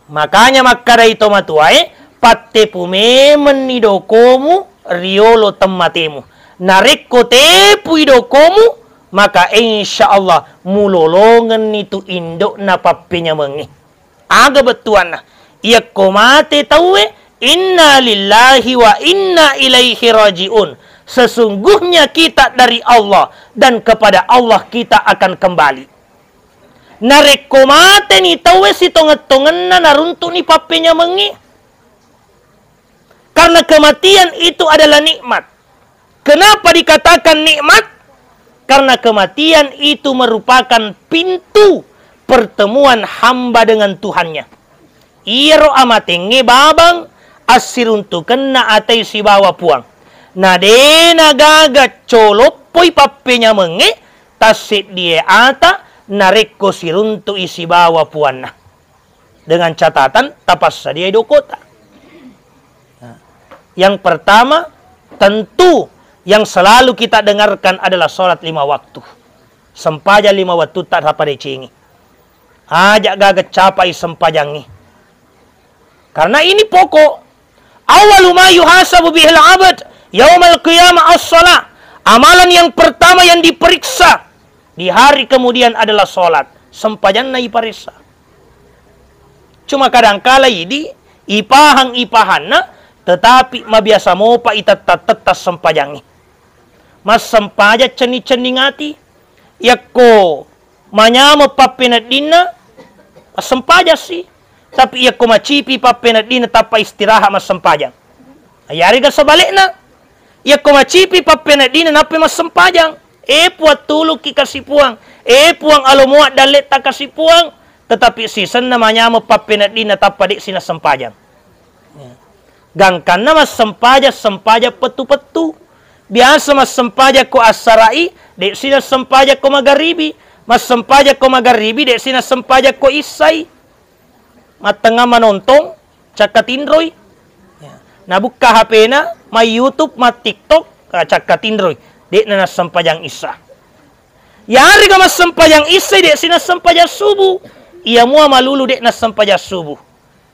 Makanya makkadai tomatuae, "Pattepu memenni dokomu riolo temmatemu. Narekko tepui dokomu, maka insya Allah mulolongenni tu indo'na pappenyamengnge." Aga bettuanna? Iyakko mate tauwe, inna lillahi wa inna ilaihi raji'un. Sesungguhnya kita dari Allah dan kepada Allah kita akan kembali. Narekko mateni tauwe, sitongeng-tongenna naruntu'ni pappenyamengnge. Karena kematian itu adalah nikmat. Kenapa dikatakan nikmat? Karena kematian itu merupakan pintu pertemuan hamba dengan Tuhannya. Iyaro amatengnge babang assiruntukenna atai sibawa Puang. Na de'na gaga coloppoi pappenyamengnge tasseddie ata narekko siruntu'i sibawa Puanna. Dengan catatan, tapassadiai dokota. Nah, yang pertama, tentu yang selalu kita dengarkan adalah sholat lima waktu. Sempajang lima waktu tak tapadecengi. Aja gaga capai sempajangngi. Karena ini pokok. Awwalu ma yuhasabu bihil abd yaumal qiyamah as-shalah. Amalan yang pertama yang diperiksa di hari kemudian adalah sholat. Sempajanna iparessa. Cuma kadangkala idi ipahang-ipahanna, tetapi mabiasa mopa itetta-tetta sempajangngi. Massempajang cenning-cenning ati. Yakko manyameng pappeneddinna, massempajang si. Tapi yakko macipi pappeneddinna, tappa istirahat massempajang. Yarega sebalikna, yakko macipi pappeneddinna, nappa massempajang. Eh, Puang, tulukki kasi Puang. Eh, Puang, alomoa dalletta kasi Puang. Tetapi sisenna manyameng pappeneddinna, tappa de' sinassempajang. Ya. Gangkanna massempajang, sempajang pettu-pettu. Biasa massempajang ko assara'i, de' sinassempajang ko magaribi. Massempajang ko magaribi, de' sinassempajang ko issai. Mattengnga manontong, cakka tinroi. Ya. Nabukka H P-na, mai YouTube, ma TikTok, ah, cakka tinroi. De'na nassempajang issa. Yarega massempajang issai, de' sinassempajang subuh. Iya mua malulu de' nassempajang subuh.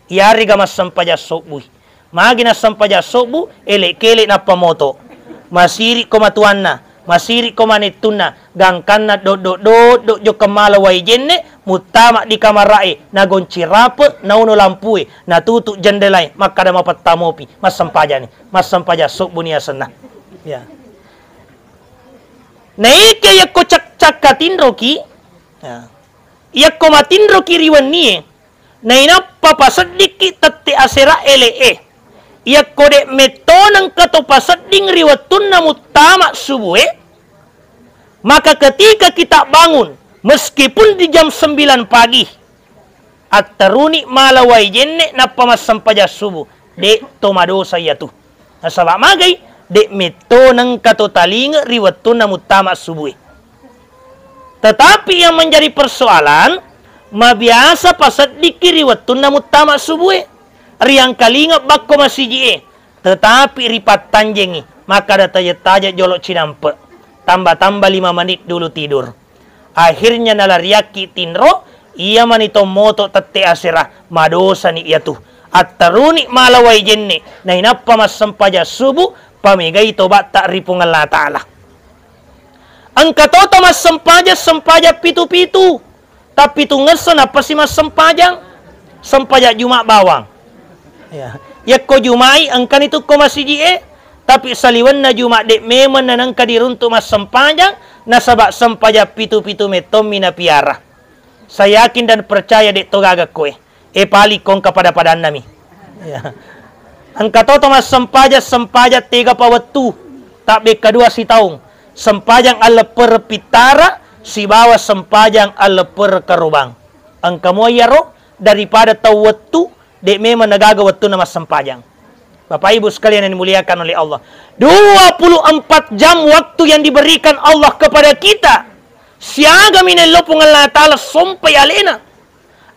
Yarega massempajang sobbui. Magi nassempajang sobbu, ele'-kele' nappa moto. Masiri' ko matuanna, masiri' ko manettunna, gangkanna doddo-doddo jokka mala wai jenne', muttama di kamara'e, nagonci rape', nauno lampue, natutu jendelae, makkada mapettamopi, massempajani, massempajang sobbuni asenna. Ya. Naekia yakko cak-, cakka tinroki, ya. Yakko matinroki ri wennie, nainappa paseddikki tette asera ele'e. Yakko de' metto nengka to pasedding ri wettunna muttama subue, maka ketika kita bangun, meskipun di jam sembilan pagi, atteruni mala wai jenne' nappa massempajang subuh, de' to madosa iyatu. Nasaba' magai, de' metto nengka to talinge ri wettunna muttama subue. Tetapi yang menjadi persoalan, mabiasa paseddikki ri wettunna muttama subue. Riangkalinga bakko masiji'e, tetapi ripattanjengi, makkada taje'-taje' jolo' cinampe'. Tambah-tambah lima menit dulu tidur. Akhirnya nalariakki tinro, iya mani to moto tette asera, madosani iyatu. Atteruni mala wai jenne', nainappa massempajang subuh, pamegai tobatta ri Puang Allah Ta'ala. Engka toto massempajang, sempajang pitu-pitu. Tappitungngesso nappasi massempajang, sempajang Juma' bawang. Ya. Yakko Juma'i engkani tukko masiji'e, tapi saliwenna Juma' de' memeng nanengka diruntu' massempajang, nasaba' sempajang pitu-pitu mettommi napiara. Saya yakin dan percaya de' to gaga koe. Eh, paling ko engka pada-padannami. Ya. Engka toto massempajang, sempajang tega pa wettu, tabbekka dua sitaung. Sempajang alleppereng pittara sibawa sempajang alleppereng karobang. Engka mua iyaro daripada tau wettu, de' memang nagaga wettunna massempajang. Bapak Ibu sekalian yang dimuliakan oleh Allah, dua puluh empat jam waktu yang diberikan Allah kepada kita, siagami nello Puang Allah Ta'ala sompai alena.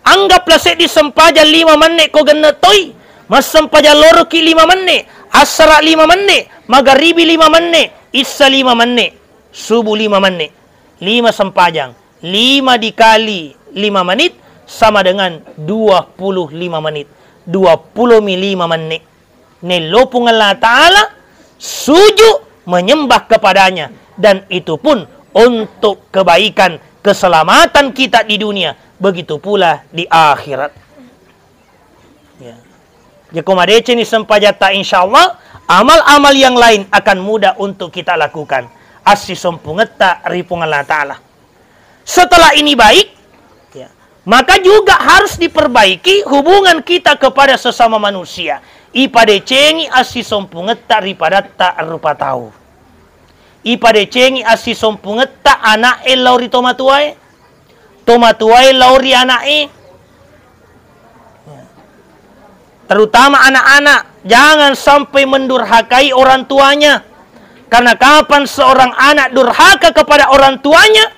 Anggaplah seddi sempajang lima menne' ko genne' toi. Massempajang loroki lima menne', assara lima menne', magaribi lima menne', issa lima menne', subuh lima menne'. Lima sempajang, lima dikali lima menit sama dengan dua puluh lima menit. Dua puluh mi lima menne'. Nello Puang Allah Ta'ala, sujud menyembah kepadanya, dan itu pun untuk kebaikan keselamatan kita di dunia, begitu pula di akhirat. Ya. Jadi, ko madeceni sempajatta, insya Allah, amal-amal yang lain akan mudah untuk kita lakukan. Assisompungetta ri Puang Allah Ta'ala. Setelah ini baik, ya, maka juga harus diperbaiki hubungan kita kepada sesama manusia. Ipadecengi assisompungetta ri padatta rupa tau. Ipadecengi assisompungetta ana'e lao ri tomatuae, tomatuae lao ri ana'e. Terutama anak-anak, jangan sampai mendurhakai orang tuanya. Karena kapan seorang anak durhaka kepada orang tuanya,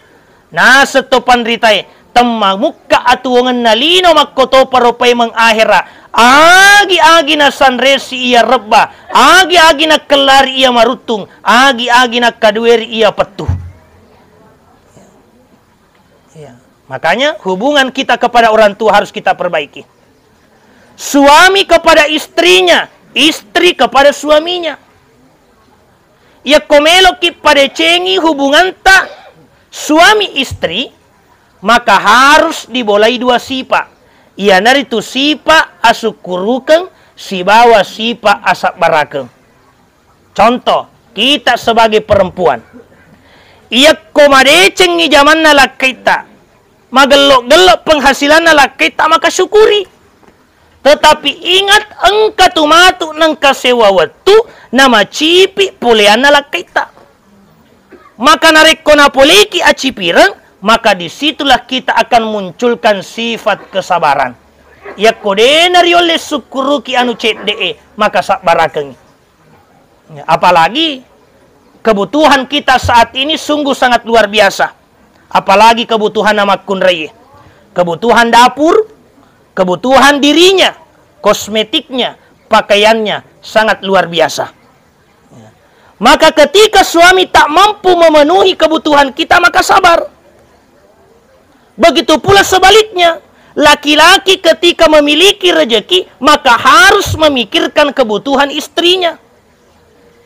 naseng to panritae, Temmamukka atuwongenna lino makkotoparo paimeng ahera. Agi-agi nasanresi iya rebba, agi-agi nakkellari iya maruttung, agi-agi nakkadueri iya pettu. Iya. Makanya hubungan kita kepada orang tua harus kita perbaiki. Suami kepada istrinya, istri kepada suaminya. Yakko meloki padecengi hubunganta suami istri, maka harus dibolai dua sipa. Iyanaritu sipa asukkurukeng sibawa sipa asabbarakeng. Contoh, kita sebagai perempuan. Iyakko madecengngi jamanna lakkaitta, magello-gello penghasilanna lakkaitta, maka syukuri. Tetapi ingat, engka tu matu nengka sewa wettu namacipi poleanna lakkaitta. Maka narekko napoleki acipireng, maka disitulah kita akan munculkan sifat kesabaran. Yakko de nariolle sukkuruki anu cedde'e, maka sabbarakengngi. Ya, apalagi kebutuhan kita saat ini sungguh sangat luar biasa. Apalagi kebutuhan namakkunraie. Kebutuhan dapur, kebutuhan dirinya, kosmetiknya, pakaiannya sangat luar biasa. Ya. Maka ketika suami tak mampu memenuhi kebutuhan kita, maka sabar. Begitu pula sebaliknya, laki-laki ketika memiliki rezeki, maka harus memikirkan kebutuhan istrinya.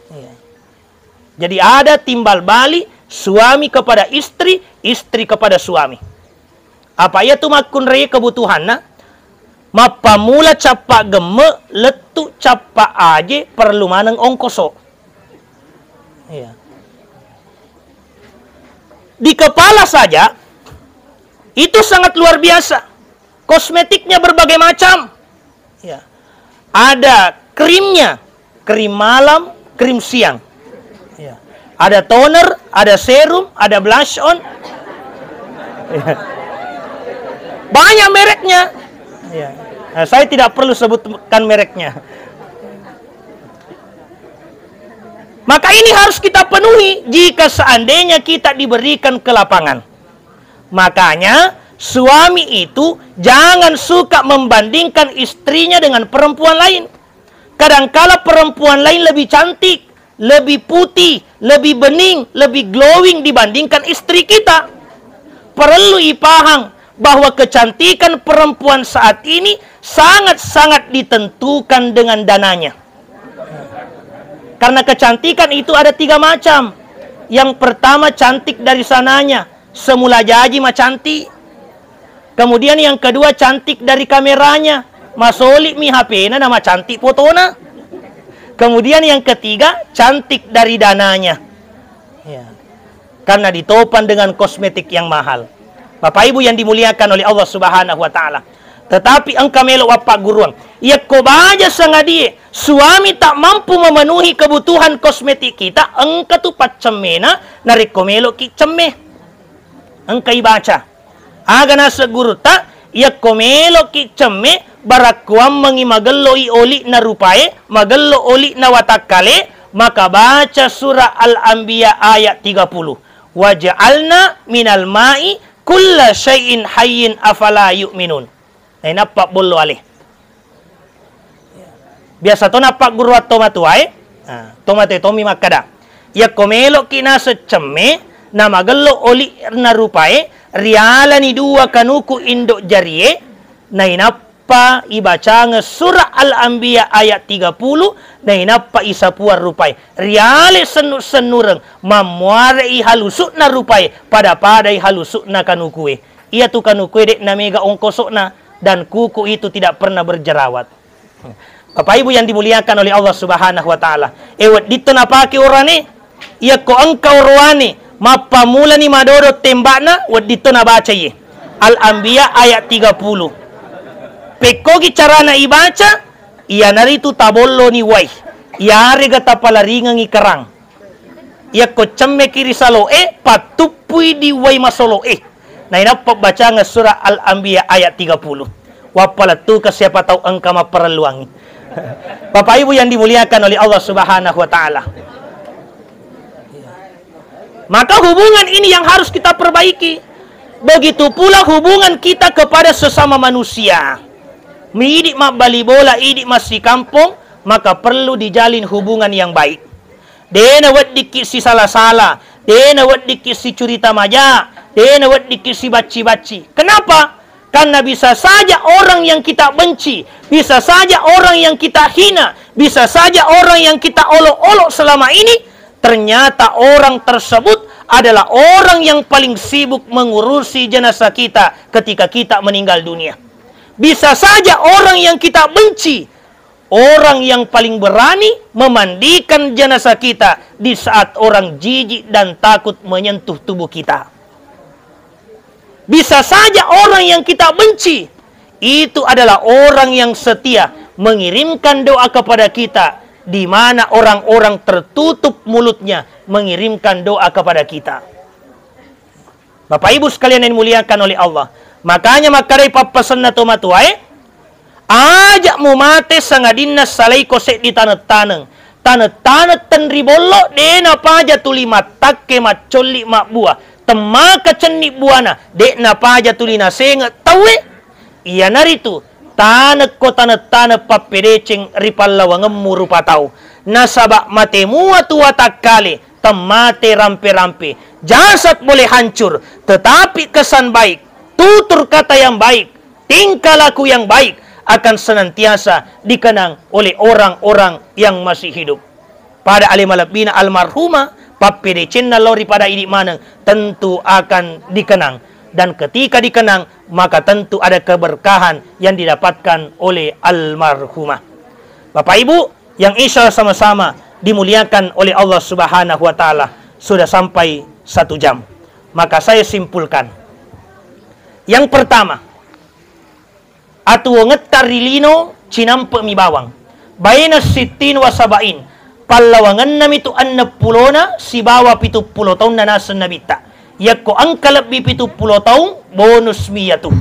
Iya. Jadi ada timbal balik suami kepada istri, istri kepada suami. Apa iya tu makkunrai kebutuhanna? Mappamula cappa gemme, lettu cappa aje, perlu maneng ongkoso. Iya. Di kepala saja itu sangat luar biasa. Kosmetiknya berbagai macam. Ya. Ada krimnya, krim malam, krim siang. Ya. Ada toner, ada serum, ada blush on. Ya. Banyak mereknya. Ya. Nah, saya tidak perlu sebutkan mereknya. Maka ini harus kita penuhi jika seandainya kita diberikan kelapangan. Makanya, suami itu jangan suka membandingkan istrinya dengan perempuan lain. Kadangkala perempuan lain lebih cantik, lebih putih, lebih bening, lebih glowing dibandingkan istri kita. Perlu ipahang bahwa kecantikan perempuan saat ini sangat-sangat ditentukan dengan dananya. Karena kecantikan itu ada tiga macam. Yang pertama, cantik dari sananya, semula jaji macantik. Kemudian yang kedua, cantik dari kameranya, masoli mi H P-na na macantik fotona. Kemudian yang ketiga, cantik dari dananya. Ya. Karena ditopang dengan kosmetik yang mahal. Bapak Ibu yang dimuliakan oleh Allah Subhanahu wa Ta'ala. Tetapi engka melo wappagguruang. Yakko baja sangadie suami tak mampu memenuhi kebutuhan kosmetik kita, engka tu paccemmena narekko meloki cemme. Engka ibaca. Aga naseng gurutta, yakko meloki cemme, barakkuammengi magelloi oli'na rupae, magello oli'na watakkale, maka baca surah Al-Anbiya ayat tiga puluh. "Waja'alna minal ma'i kulla syai'in hayyin afala yu'minun." Nainappa bollo ale. Biasa to nappagguruang tomatoae, nah, tomatoae tommi makkada, yakko meloki naseng cemme, namagello oli'na rupae, rialani dua kanuku indo jarie, nainappa ibacangeng surah Al-Anbiya ayat tiga puluh, nainappa isapuang rupae. Riale sennu-sennureng, mammuarei halusu'na rupae, pada-padai halusu'na kanukue. Iyatu kanukue de'na mega ongkoso'na, dan kuku itu tidak pernah berjerawat. Bapak Ibu yang dimuliakan oleh Allah Subhanahu wa Ta'ala, e, wedditto napake orane, yakko engka oroane mappamulani madodo tembakna, wedditto nabaca iye Al-Anbiya ayat tiga puluh. Pekkogi carana ibaca, iyanaritu tabolloni wai, iyarega tapalaringengi kerang. Yakko cemmeki ri salo'e, pattuppui di wai masolo'e. Nainappa bacangeng surah Al-Anbiya ayat tiga puluh. Wappalettukeng siapa tau engka mapparelluangngi. Bapak Ibu yang dimuliakan oleh Allah Subhanahu wa Ta'ala. Maka hubungan ini yang harus kita perbaiki. Begitu pula hubungan kita kepada sesama manusia. Idi mabbali bola, idi massikampong, maka perlu dijalin hubungan yang baik. De naweddikki sisala-sala, de naweddikki sicurita maja, de naweddikki sibacci-bacci. Kenapa? Karena bisa saja orang yang kita benci, bisa saja orang yang kita hina, bisa saja orang yang kita olok-olok selama ini, ternyata orang tersebut adalah orang yang paling sibuk mengurusi jenazah kita ketika kita meninggal dunia. Bisa saja orang yang kita benci, orang yang paling berani memandikan jenazah kita di saat orang jijik dan takut menyentuh tubuh kita. Bisa saja orang yang kita benci, itu adalah orang yang setia mengirimkan doa kepada kita, di mana orang-orang tertutup mulutnya mengirimkan doa kepada kita. Bapak Ibu sekalian yang dimuliakan oleh Allah, makanya makkedai pappasenna tomatoae, aja mumate sangadinna salaiko seddi taneng-taneng. Taneng-taneng tenri bollo, de napaja tuli mattakke maccolli mabbua. Temmaka cenni buana, de napaja tuli nasenge tauwe. Iyanaritu, tanekko taneng-taneng pappedeceng ri pallawangemmu rupa tau. Nasaba mate mua tu watakkale, temmate rampe-rampe. Jasad boleh hancur, tetapi kesan baik, tutur kata yang baik, tingkah laku yang baik akan senantiasa dikenang oleh orang-orang yang masih hidup. Pada ale malebbina almarhumah, pappedecenna lao ri pada idi maneng tentu akan dikenang. Dan ketika dikenang, maka tentu ada keberkahan yang didapatkan oleh almarhumah. Bapak Ibu, yang insya Allah sama-sama dimuliakan oleh Allah Subhanahu wa Ta'ala, sudah sampai satu jam. Maka saya simpulkan. Yang pertama, atuwongetta ri lino cinampe'mi bawang. Baina sittin wa sabain. Pallawangennami tu enneppulona sibawa pituppulo taunna naseng Nabitta. Yakko engka lebbi pituppulo taung, bonusmi iyatu.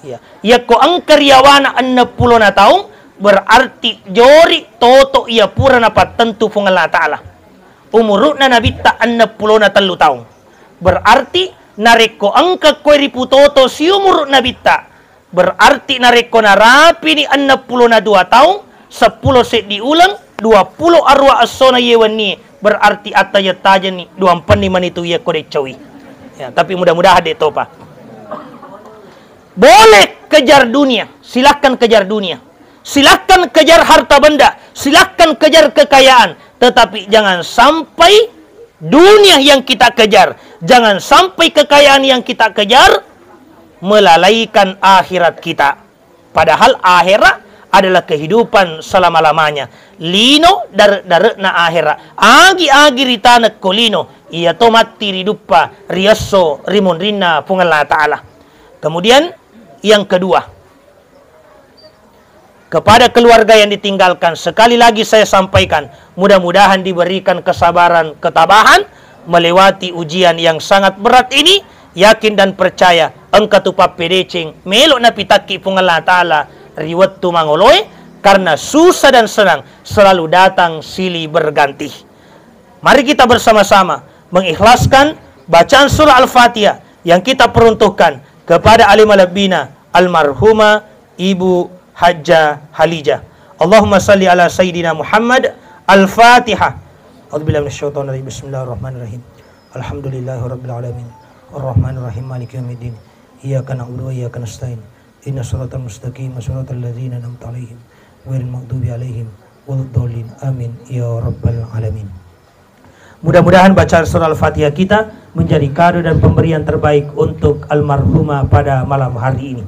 Iya. Yakko engka riyawana enneppulona taung, berarti jori toto iya pura napattentu Puang Allah Ta'ala. Umuru'na Nabitta enneppulona tellu taung. Berarti narekko engka koe riputoto siumuru Nabitta, berarti narekko narapini enneppulona dua taung, seppulo seddi uleng, duappulo arua essona iye wenni, berarti attajeng-tajenni duampenni manitu iye ko deccaui. Ya, tapi mudah-mudahan de topa. Boleh kejar dunia, silahkan kejar dunia. Silahkan kejar harta benda, silahkan kejar kekayaan, tetapi jangan sampai dunia yang kita kejar, jangan sampai kekayaan yang kita kejar melalaikan akhirat kita. Padahal akhirat adalah kehidupan selama-lamanya. Lino dare-dare'na akhirat. Agi-agi ritanekko lino, iya to matti riduppa riesso rimunrinna Puang Allah Ta'ala. Kemudian yang kedua, kepada keluarga yang ditinggalkan, sekali lagi saya sampaikan, mudah-mudahan diberikan kesabaran, ketabahan melewati ujian yang sangat berat ini. Yakin dan percaya, engka tu pappedeceng melo napitakki Puang Allah Ta'ala ri wettu mangoloe, karena susah dan senang selalu datang silih berganti. Mari kita bersama-sama mengikhlaskan bacaan surah Al-Fatihah yang kita peruntukkan kepada ale malebbina almarhumah Ibu Hajjah Halijah. Allahumma salli ala Sayyidina Muhammad. Al-Fatihah. A'udzubillahi minasyaitonir rajim. Bismillahirrahmanirrahim. Alhamdulillahirabbil alamin. Arrahmanirrahim. Maliki yaumiddin. Iyyaka na'budu wa iyyaka nasta'in. Ihdinas siratal mustaqim, siratal ladzina an'amta 'alaihim, ghairil maghdubi 'alaihim waladdallin. Amin ya rabbal alamin. Mudah-mudahan bacaan surah Al-Fatihah kita menjadi kado dan pemberian terbaik untuk almarhumah pada malam hari ini.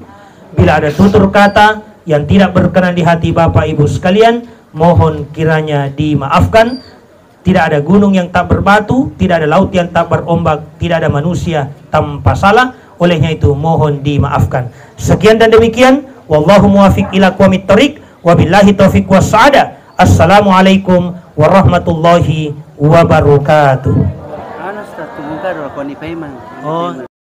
Bila ada tutur kata yang tidak berkenan di hati Bapak Ibu sekalian, mohon kiranya dimaafkan. Tidak ada gunung yang tak berbatu, tidak ada laut yang tak berombak, tidak ada manusia tanpa salah. Olehnya itu, mohon dimaafkan. Sekian dan demikian. Wallahu muwaffiq ila aqwamit thoriq. Wabillahi taufiq was sa'adah. Assalamualaikum warahmatullahi wabarakatuh. Anu, Ustaz, tunggu dulu, kau ni payment. Oh.